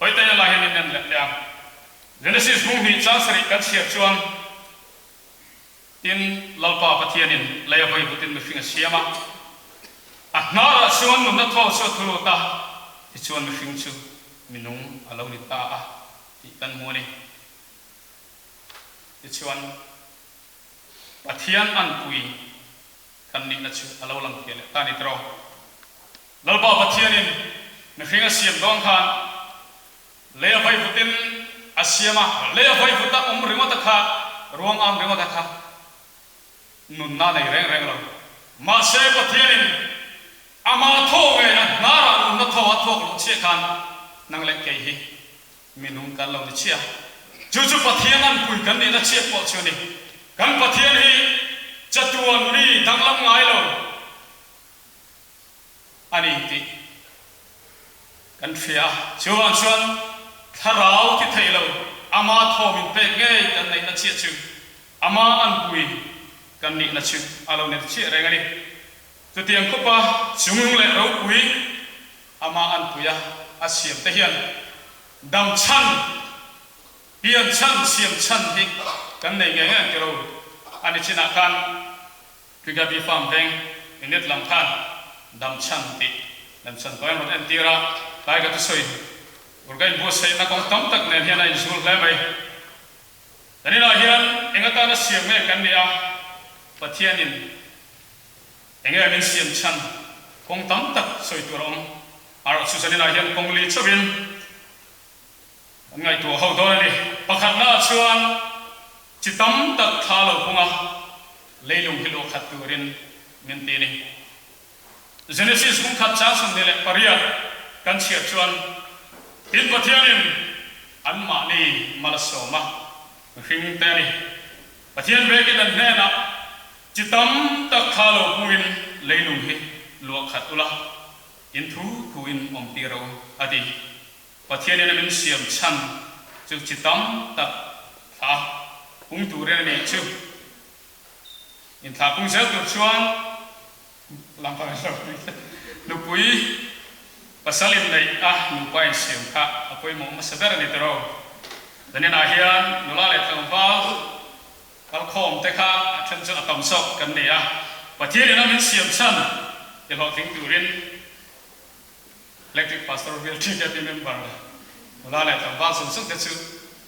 Hawitaina lai hian in en leh teh ang. Genesis bung hnih chang sarih kan chhiar chuan, Tin, Lalpa Pathianin lei a vawi vutin mihring a siam a, a hnarah chuan nunna thaw chu a thu lut a, tichuan mihring chu minung a lo ni ta a tih kan hmu a ni. Tichuan. Pathian anpui kan nihna chu a lo lang fiah leh ta a ni tiraw? Lalpa Pathianin mihring a siam dawn khan lei a vaivutin a siam a, lei a vaivuta awm ringawta kha, ruang am ringawta kha nunna a nei reng reng lo. Mahse Pathianin ama thaw ngei a hnarah nunna thaw a thawk loh chiah khan nang leh kei hi Mi nung kan lo ni chiah. Chu chu Pathian anpui kan nihna chiah pawh chu a ni. Kan Pathian hi chatuan mi danglam ngai lo a ni tih kan hria a. Chuvang chuan thlarau ti theih lo ama thawm in pek ngei kan neihna chiah chu ama anpui kan nihna chu a lo ni ta chiah reng a ni. Chutiang khawpa chunglung leh ropui Ama anpuia a siam te hian dam chhan, pian chhan, siam chhan hi kan nei ngei ngei ang tiro. A ni chinah khan Trigabi Farm veng unit lam khan dam chhan tih lem chhan tawh em rawn entir a, tlai ka thusawi tur ka inbuatsaihna kawng tam tak nen hian a inzul hle mai. Kan inah hian eng atana siam nge kan nih a, Pathianin Enge min siam chhan kawng tam tak sawi tur a awm. Erawh chu zaninah hian kawng li chauhin kan ngaihtuah ho dawn a ni. Pakhatnaah chuan chi tam tak thla lo hung a, leilung hi luah khat turin min ti a ni. Genesis hung khat chang 28 kan chhiar chuan, Tin Pathianin anmahni mal a sawm a, mihring te a ni. Pathian vekin an hnenah Chi tam tak kha lo hmuin leilung hi luah khat ula, in thu thuin awm tir ro a ti. Pathianin a min siam chhan chu chi tam tak thla pung turin a nih chu. In thla pung zel tur chuan lampa nupui pasal inneih a nupa insiam kha a pawimawh hmasa ber a ni tiraw. Zaninah hian nula leh tlangval Kalkhawm te kha a then chu a tam zawk kan ni a, Pathian in a min siam chhan ti hlawhtling turin Electric Pastor Bill TKP member nula leh tlangval zawng zawng te chu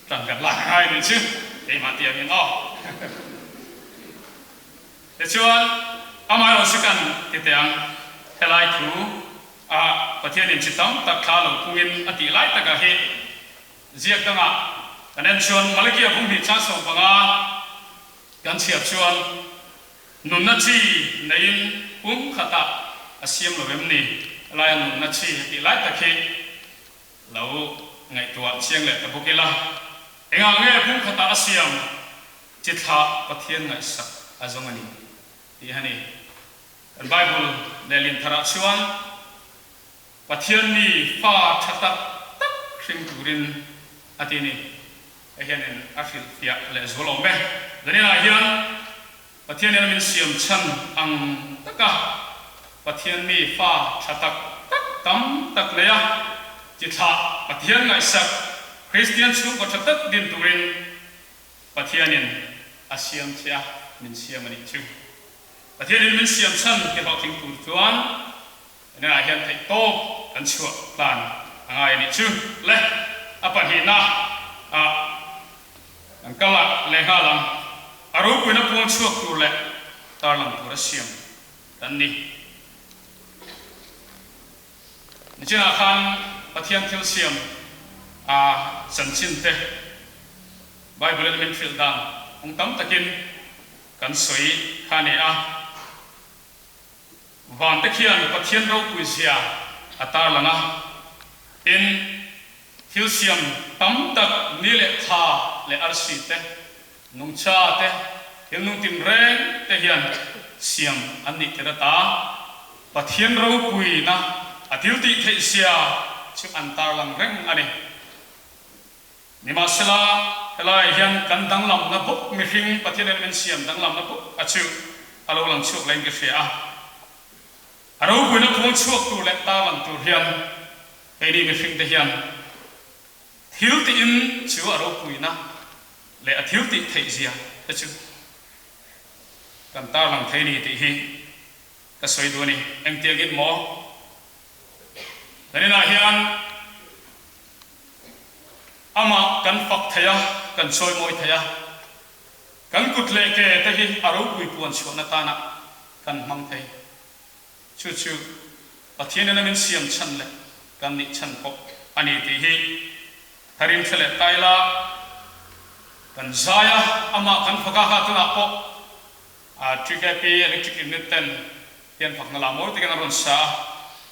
tan kan lak a ngai nih chu keimah tih angin aw. Tichuan amaherawh chu kan ti teh ang, helai thu a Pathian in chi tam tak thla lo pungin a tih lai takah hi Ziak dangah kan en chuan Malakia bung hnih chang 15 kan chhiar chuan nunna chi neiin pum khatah a siam lo em ni? Helaia nunna chi tih lai tak hi lo ngaihtuah chiang leh ta bawk ila. Engah nge pum khatah a siam chi thlah Pathian ngaihsak a zawng a ni tih a ni. Kan Bible lehlin tharah chuan Pathian mi fa tha tak tak hring turin a ti ni. Hei hianin a hrilhfiah leh zual awm e. Zaninah hian. Pathianin min siam chhan ang taka Pathian mi fa tha tak tak tam tak nei a, tithlah Pathian ngaihsak Kristian chhungkaw tha tak din turin Pathianin a siam che a, min siam a nih chu. Pathianin min siam chhan ti hlawhtling tur chuan Tunah hian theih tawp kan chhuah tlan a ngai a nih chu le. A pahnihna ah kan kal a lehnghal ang. A ropuina puang chhuak tur leh tarlang tur a siam kan ni. Nichinah khan Pathian thil siam a chanchin te Bible in min hrilh dan kawng tam takin kan sawi kha a ni a. Vante khian Pathian ropui zia a tarlang a, tin, thil siam tam tak ni leh thla leh arsi te, nungcha te, thil nung tinreng te hian siam an nih tir ata Pathian ropuina a thil tih theih zia chu an tarlang reng a ni. Nimahsela, helaiah hian kan danglamna bawk mihring Pathianin min siam danglamna bawk a chu a lo lang chhuak laiin ka hria a. A ropuina puang chhuak tur leh tarlang tur hian keini mihringte hian thil tiin chu a ropuina leh a thil tih theih zia te chu kan tarlang thei ni tih hi ka sawi duh a ni. Engtiangin maw? Kan inah hian Amah kan fak thei a, kan chawimawi thei a. Kan kut leh ke te hi a ropui puan chhuahna tana kan hmang thei. Chu chu Pathianin a min siam chhan leh kan nih chhan pawh a ni tih hi tharin hre leh ta ila, kan zai a, amah kan fak a, kha tunah pawh TKP Electric Unit ten Hian fakna lah mawi takin a rawn sa a,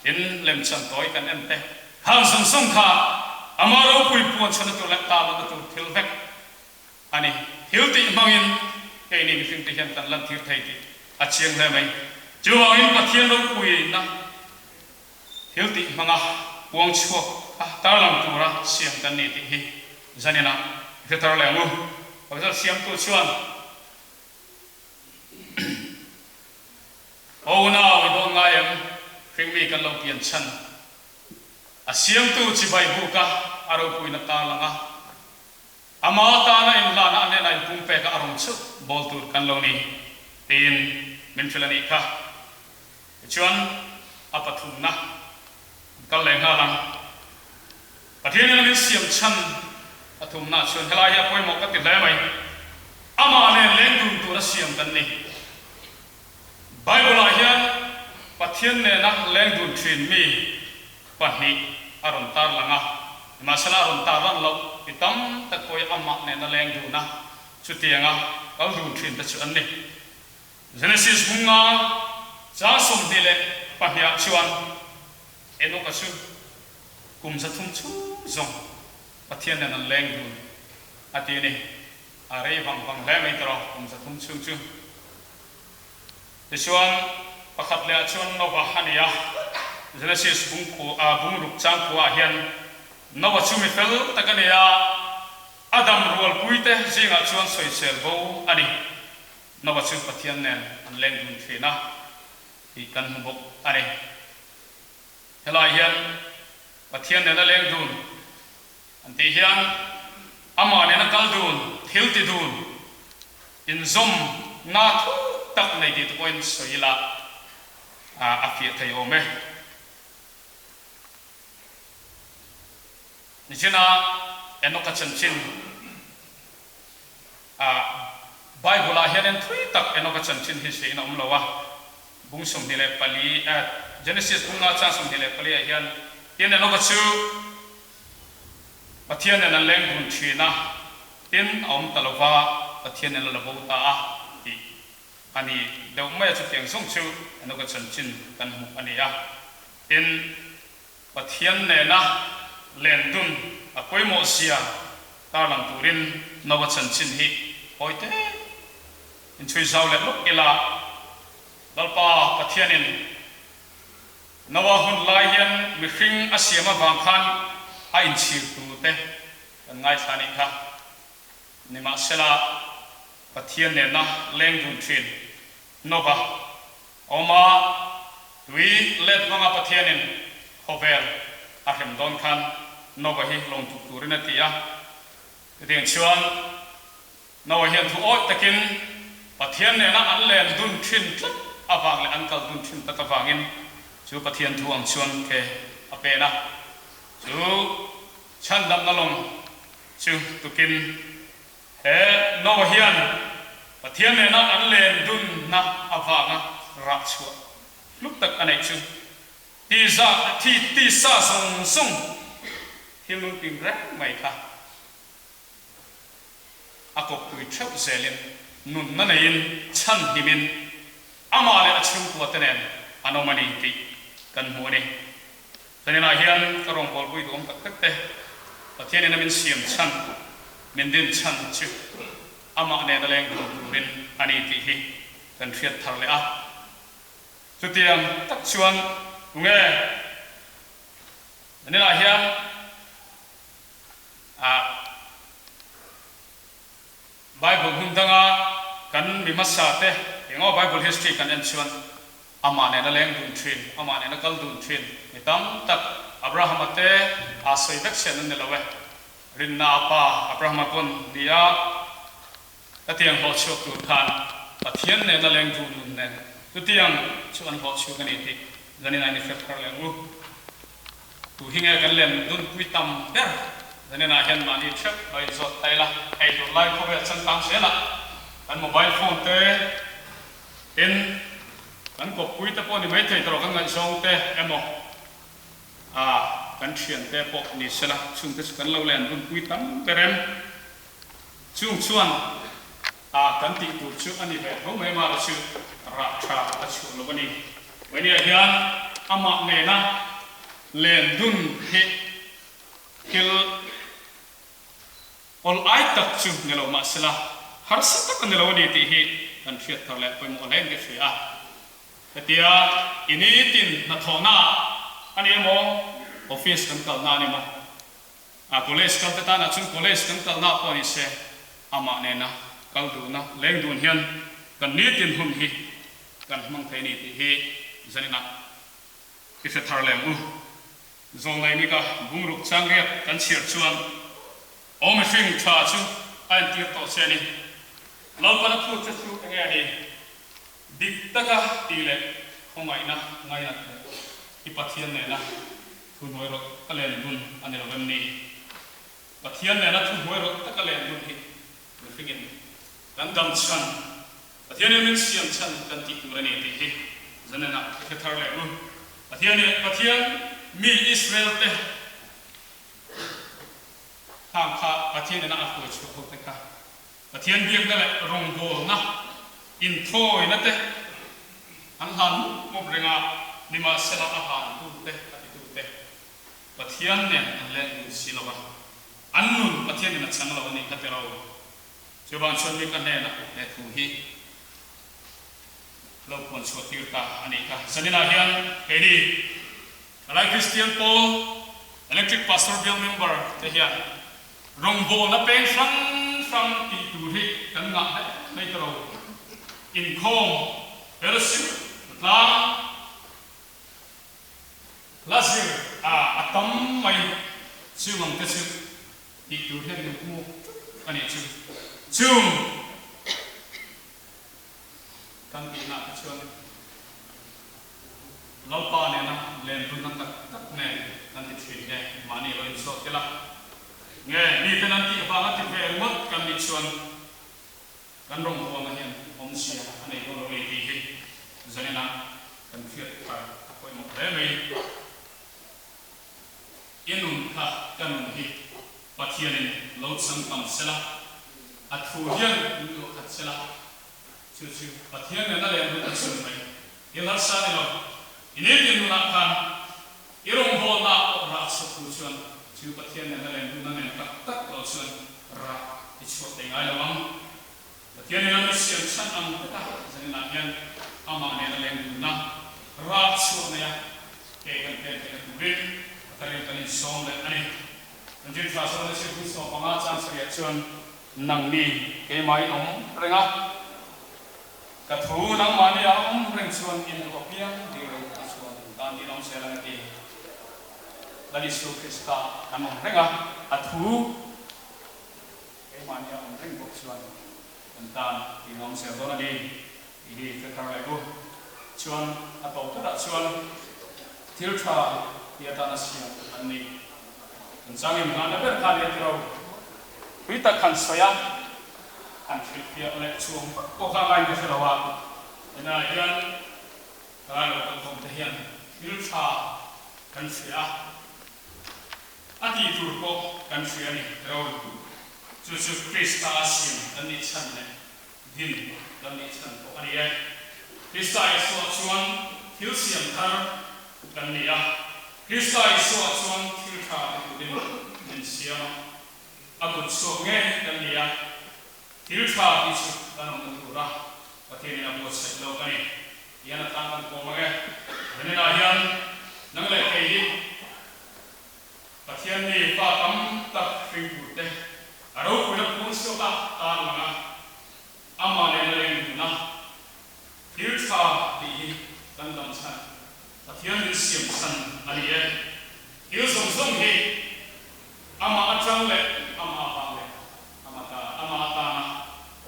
tin lemchan tawi kan en te khang zawng zawng kha ama ropui puan chhana tur leh tarlanna tur thil vek a ni. Thil tih hmangin keini mihringte hian kan lantir thei tih a chiang hle mai. Chuvangin Pathian ropuina thil tih hmanga puang chhuak a tarlang tura siam kan ni tih hi zaninah i hre tar leh ang u. Pakistan siamtu chuan Aw nau i dawn ngai em? Hringmi kan lo pian chhan. A siamtu chibai buk a, a ropuina tarlang a. Ama tana inhlana a hnenah inpumpek a, a rawn chauh bawl tur kan lo ni tiin min hrilh a nih kha. Tichuan a pathumna an kal leh nghal ang. Pathianin a min siam chhan pathumna chuan helai hi a pawimawh ka ti hle mai. Amah nen leng dun tura siam kan ni. Bible-ah hian Pathian nena leng dun thin mi pahnih a rawn tarlang a, nimahsela a rawn tarlan loh ti tam tak pawhin amah nena leng dun a, chutianga kal dun thin te chu an ni. Genesis bunga chang 22 ah chuan Enoch-a chu kum 300 chhung zawng Pathian nen an leng dun a ti a ni. A rei vang vang hle mai tawh kum 300 chhung chu. Tichuan, pakhat leh ah chuan Noah a ni a, Genesis bung bung ruk chang khuaah hian Noah chu mi fel tak a ni a, a dam rualpuite zingah chuan sawisel bo a ni. Noah chu Pathian nen an leng dun thin a tih kan hmu bawk a ni. Helai hian Pathian nen a leng dun an tih hian amah nen a kal dun, thil ti dun, inzawm na thu tak nei tih te pawhin sawi ila a fiah thei awm e. Nichina Enoch-a chanchin A Bible-ah hianin thui tak Enoch-a chanchin hi hriain a awm lo a, bung 24, Genesis bung nga chang 24 ah hian, Tin, Enoch-a chu Pathian nen an leng dun thin a, tin, a awm ta lo va, Pathian nen a la bo ta a, tih a ni deuh mai a, chutiang zawng chu Enoch-a chanchin kan hmuh a ni a. Tin, Pathian nena len dun a pawimawh zia tarlang turin Noah chanchin hi hawi te inchhui zau leh lawk ila, Lalpa Pathianin Noah hun lai hian mihring a siam avang khan a inchhir tur te kan ngaithla nih kha. Nimahsela. Pathian nena leng dun thin Nova a awm a, tui let hmanga Pathianin khawvel a hrem dawn khan Nova hi lawng tuk turin a ti a. Chutiang chuan Noah hian thu awih takin Pathian nena an len dun thin tlat avang leh an kal dun thin tak avangin chu Pathian thu ang chuan ke a pen a. Chu chhandamna lawng chu tukin he Noah hian Pathian nena an len dunna avanga rah chhuah hlu tak a neih chu ti thi tisa zawng zawng thil nunping reng mai kha A kawppui theuh zelin nunna neiin chhan hnimin amah leh a chhungkuate nen an awm a ni tih kan hmu a ni. Zaninah hian ka rawngbawlpui duhawm tak tak te Pathianin a min siam chhan, min din chhan chu amah nena leng dun turin a ni tih hi kan hriat thar leh a. Chutiang tak chuan tunge zaninah hian A Bible hmun danga kan mi hmasa te eng aw Bible history kan en chuan amah nena leng dun thin, amah nena kal dun thin mi tam tak Abrahama te aa sawi vek chian an ni lo e. Rinna a pa Abrahama pawn ni a ka tiang hlawh chhuak tur khan Pathian nena leng dun nun nen chutiang chu an hlawh chhuak a ni tih zanin a inhre thar leh ang u. Tu hi nge kan len dunpui tam ber? Zaninah hian mahni theuh lo inzawt ta ila, hei tunlai khawvel changkang zelah kan mobile phone te tin kan kawppui te pawh ni maithei tawh kan ngaihzawng te emaw a kan thian te pawh ni sela chungte chu kan lo len dunpui tam ber em? Chung chuan a kan tih tur chu a ni ve tho mai mah chu rah tha a chhuah lo a ni. Vawinia hian amah nena len dun hi thil awl ai tak chu ni lo mah sela harsa tak a ni lo a ni tih hi kan hriat thar leh pawimawh hle in ka hria a. Hetia i nitin hnathawhnaah a ni emaw office kan kalna a ni maw? A college kal te tanah chuan college kan kalna pawh ni se, amah nena kal duhna leng dun hian kan nitin hun hi kan hmang thei a ni tih hi zaninah i hre thar lem u. Zawlnei nika bungruk changriat kan chhiar chuan aw mihring tha chu a entir tawh che a ni. Lalpana phut che chu enge a ni? Dik taka tih leh khawngaihna ngainat leh i Pathian nena Thuhnuai rawt ka len dun a ni lo em ni? Pathian nena thuhnuai rawt taka len dun hi mihringin kan dam chhan, Pathianin min siam chhan kan tih tur a ni tih hi Zanena i hre thar leh u. Pathianin Pathian mi Israel te khang kha Pathianina a hruai chhuah ho te kha Pathian biakna leh rawngbawlna inthawina te an hlan mup mup reng a, nimahsela a hlantu te, a titu te Pathian nen an leng dun si lo va, an nun Pathianin a chang lo a nih kha tiro. Chuvang chuan Mika hnenah he thu hi lo puan chhuah tir ta a nih kha. Zaninah hian keini Thalai Kristian pawl Electric Pastor Bial member te hian Rawngbawlna peng hrang hrang tih tur hi kan ngah hle mai ta lo. Inkhawm, fellowship, tlang, hla zir a a tam mai chung ang te chu tih tur hian min hmuk ṭup a nih chu. Chung kan tihna te chuan Lalpa nena lendunna tak tak nen kan ti thin nge mahni lo inzawt ila nge miten an tih vanga ti ve ringawt kan nih chuan kan rawngbawlna hian awmzia a nei dawn lo ni tih hi zaninah kan hriat thar a pawimawh hle mai. I nun kha ka nun hi Pathianin lo changkang sela, a thu hian min luah khat sela, Chu chu Pathian nena leng hun a chhun mai. I harsa ni lo. I nitin nunah khan i rawngbawlna pawh rah chhuak tur chuan chu Pathian nena leng hunna nen tak tak lo chuan rah i chhuak thei ngai lo ang. Pathian nena mi siam chhan ang taka zaninah hian amah nena leng hunna rah chhuah neia ke kan pen theihna turin a tarin kan insawm leh a ni. Kan Jin Thla Zawlna Chhirhung 15 chang sarih ah chuan. Nangni keimah in awm reng a, ka thu nangmahni ah awm reng chuan in duh apiang dil reng a chuan in tan in awm zel ang a ti. Lal Isu Krista kan awm reng a, a thu keimahni ah awm reng bawk chuan kan tan in awm zel dawn a ni tih hi ka thar leh u. Chuan a tawp takah chuan thil tha ti atana siam an ni. Kan changin nghahna ber kha nia tiro. Thui tak han sawi a, han hrilhfiah leh chuang vak pawh kha ngain ka hre lo a, henah hian tlai lo kan kawm te hian thil tha kan hria a, a tih tur pawh kan hria a ni tiro. Chu chu Krista a siam kan nih chhan leh din kan nih chhan pawh a ni e. Krista Isua chuan thil siam thar kan ni a, Krista Isua chuan thil tha ti turin min siam a. A kut chhuak ngei kan ni a, thil tha tih chu kan awmna tura Pathianin a buatsaih lo ka ni. Tihian a tlang kan pawm ang e. Zaninah hian nang leh kei hi Pathian mi fa tam tak hring turte a ropuina phun chhuak a tar lang a, amah leh na leng dun a, thil tha tih hi kan dam chhan Pathian min siam chhan a ni e. Thil zawng zawng hi Amah atang leh amah avang leh amah ta amah atana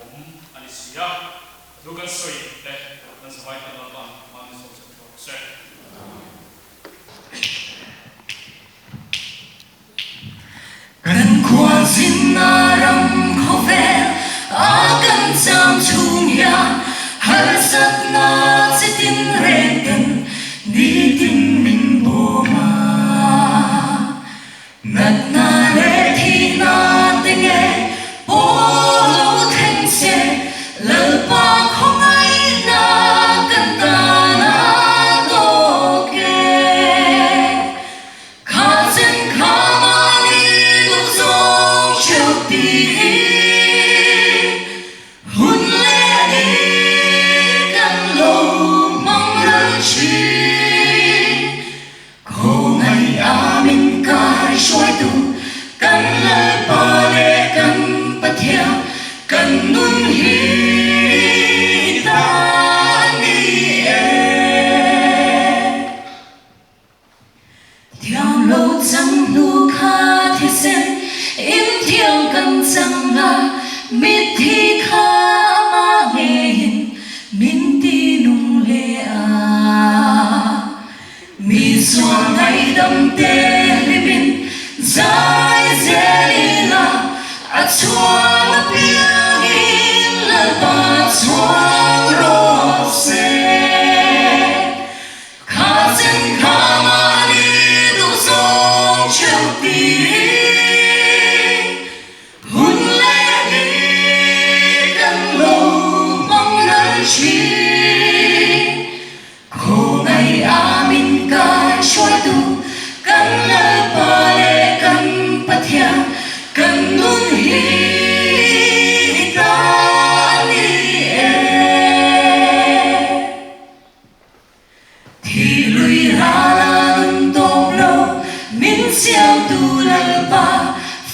awm a ni si a, a thu kan sawi te kan zavai ta Lalpan mahni zawng chauh tawh rawh se. Kan khualzinna ram khawvel a kan cham chhung hian harsatna chi tin reng ten nitin min bawm a. Natna leh thihna te nge pawh lo thleng se, Lalpa khawngaihna kan tan a tawk e. Kha chen kha mahni duh zawng theuh tiin hun leh ni kan lo hmang ral thin. Khawngaih a min kai hruaitu kan Lalpa leh kan Pathian kan nun hi ta a ni e. Thiam lo chang hnu kha thisen in thiam kan chang a, mitthi kha amah ngeiin min ti nung hle a. Mi sual ngaihdam te hlimin zai zel ila, a chhuang apiangin Lalpa chhuang rawh se. Kha chen kha mahni duh zawng theuh tiin hun leh ni kan lo hmang ral thin. Khawngaih a min kai hruaitu kan Lalpa leh kan Pathian kan nun hi i ta a ni e. Thi lui ral a nun tawp lo min siamtu Lalpa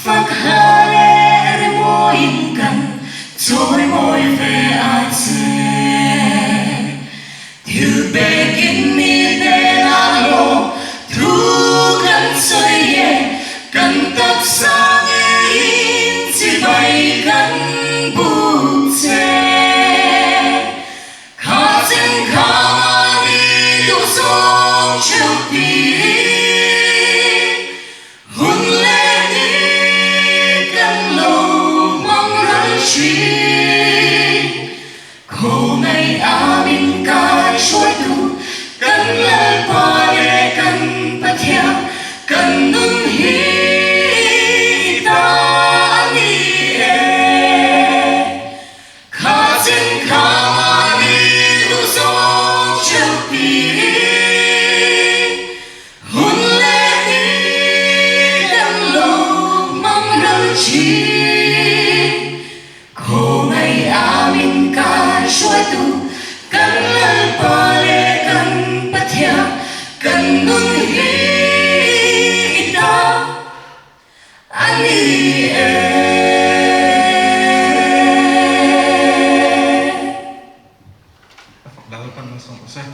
fak hla leh rimawiin kan chawimawi ve ai che. Lalpan malsawm rawh se.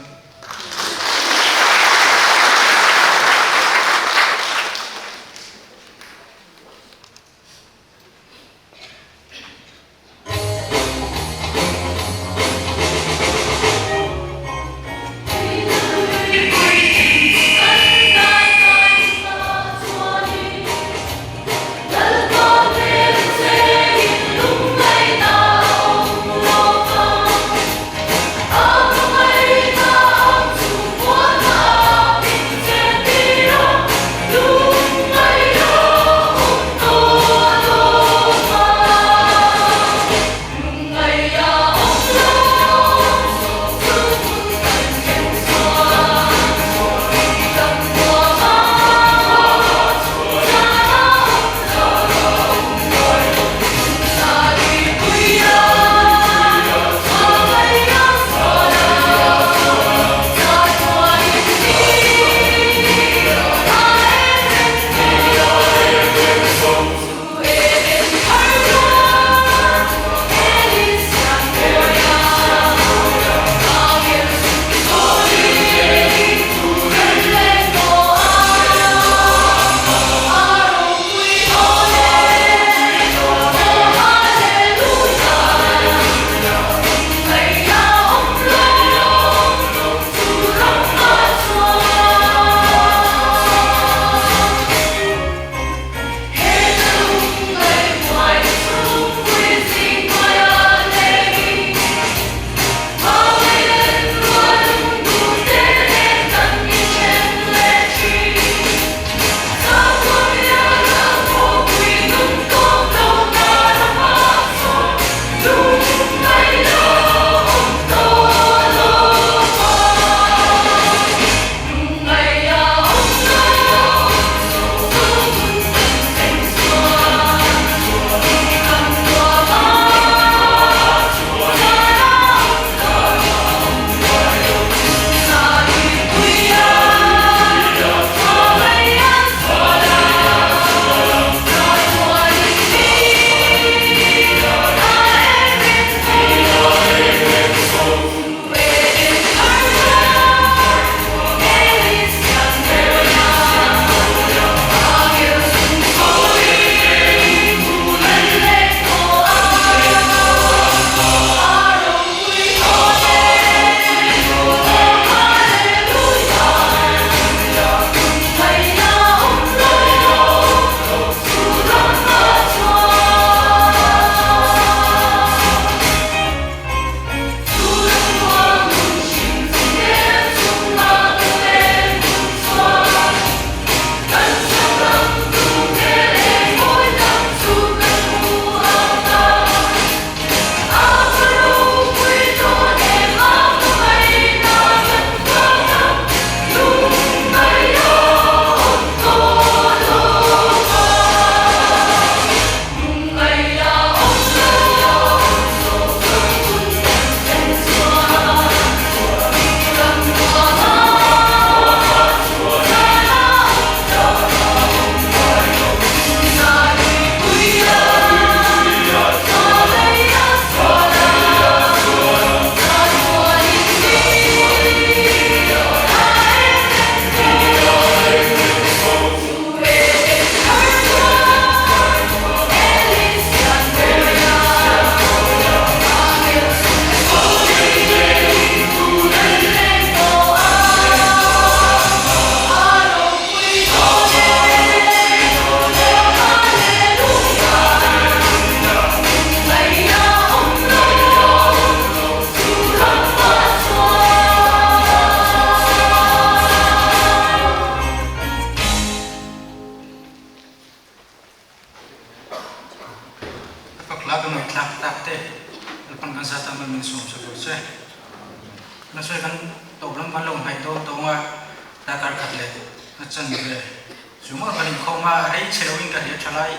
Ka hla ka ngaihthlak tak te Lalpan kan zat a min sawm sak rawh che. Nasa kan tawp lam kan lo hnaih dawn tawng a, darkar khat leh a chan ve. Chu ngawt kan inkhawm a, rei chhe loin ka hria thalai,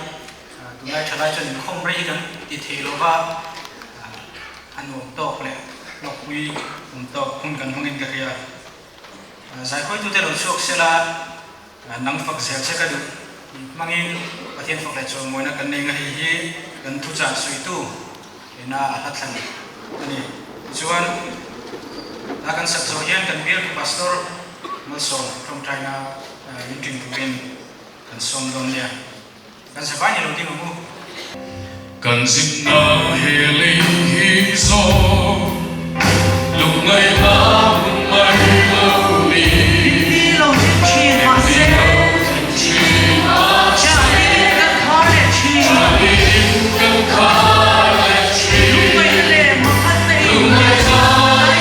tunlai thalai chuan inkhawm rei hi kan ti thei lo va, a nuam tawk leh hlawkpui awm tawk hun kan hmangin ka hria. Zaikhawihtute lo chhuak sela nang fak zel che ka duh hmangin Pathian fak leh chawimawina kan nei nga hei hi kan thuchah suitu ina a hla thlan a ni. Tichuan. Hla kan sak zawh hian kan bialtu Pastor Malsawm tawngtaina min ṭin turin kan sawm dawn nia. Kan zavai ni lo ding ang u. Kan zinna he lei hi zawng lungngaihna hun mai lo ni. Engti lo hlim thin mahse. Chahni kan khar leh thin. Lungngaihna leh makhatna in lai hian.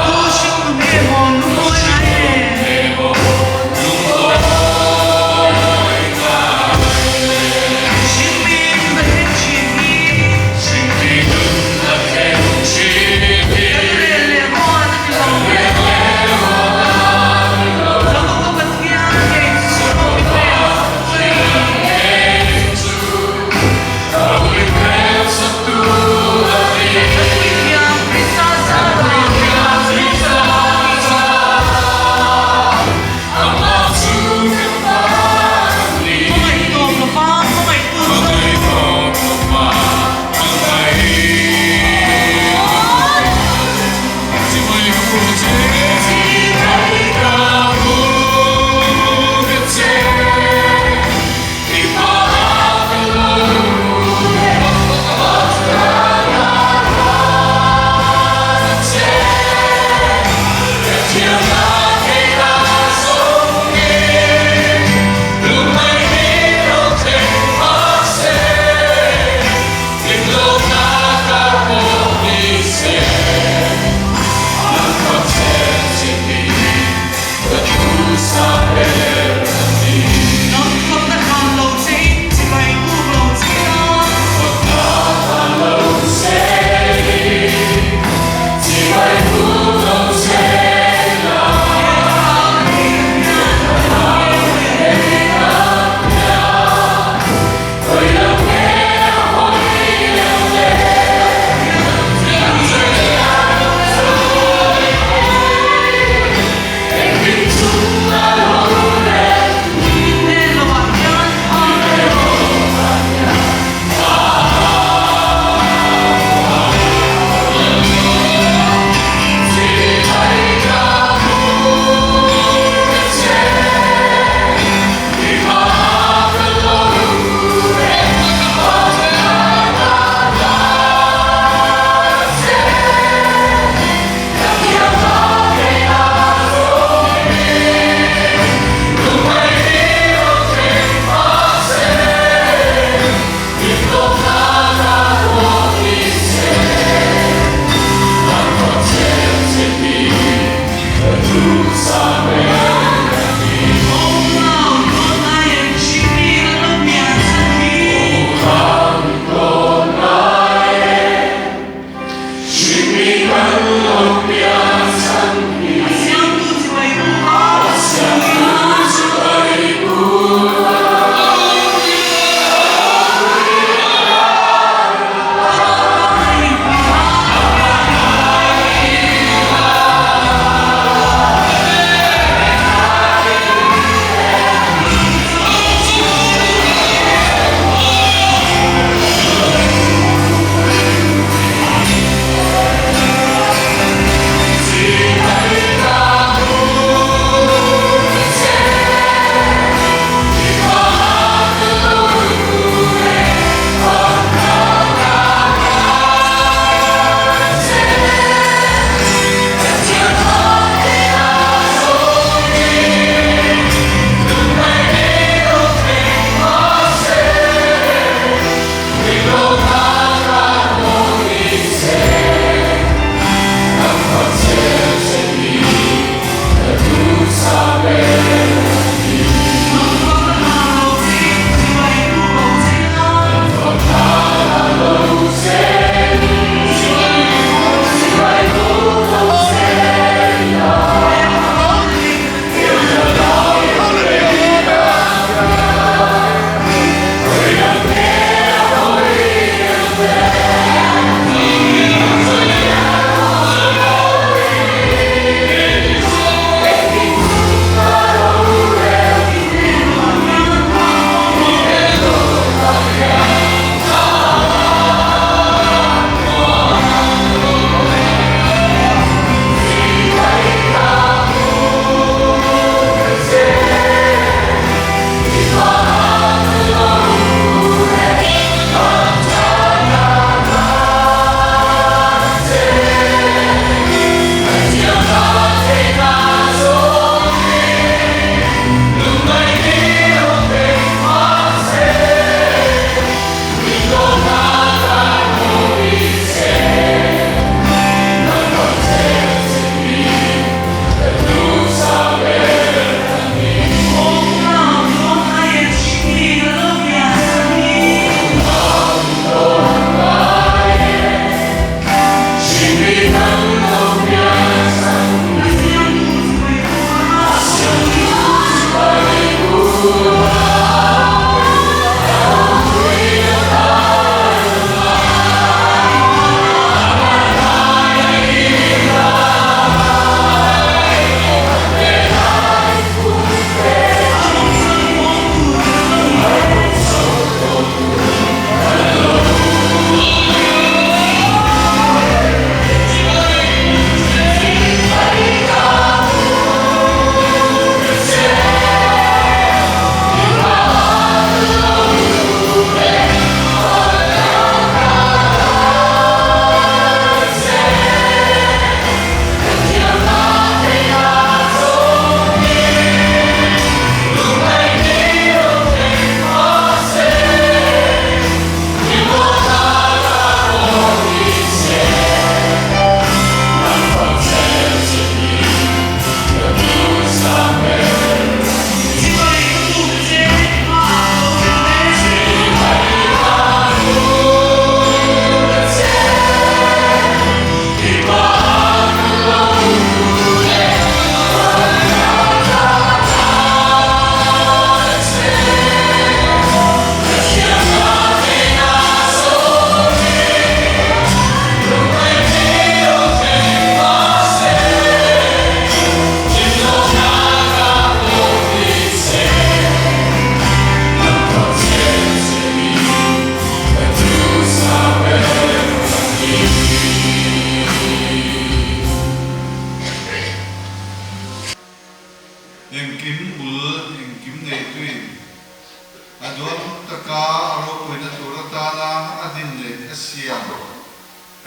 Tu hring nun emaw lungawi ngai le.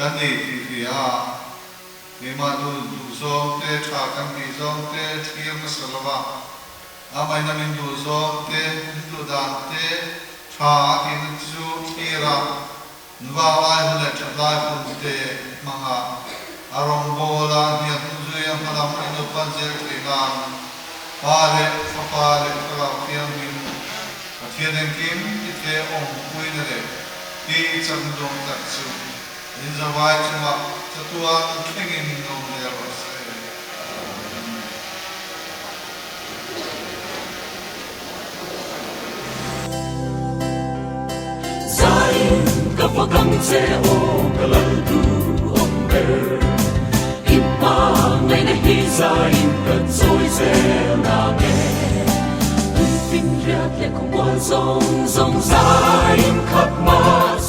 Ka ni tih hria a, keimah nu duhzawng te, tha kan tih zawng te thlir hmasa lo va, amahin a min duhzawng te, min duh dan te tha a tihna chu thlir a, nuvang lai hun leh that lai hun te hmang a, a rawngbâwl a hniam hnung zui a hmalam in lo pan zel theih nan Pa leh Fapa leh Thlarau Thianghlim Pathian engkim tithe awmpuina leh Ti chak dawng tak chu in zavai chungah chatuan thlengin awm zel rawh se. Amen. Zain ka fak ang che aw ka lal duh awm ber I hma ngaihna hi zain ka chawi zel nang e Tui fin riat leh khawmual zawng zawng zain khat mah.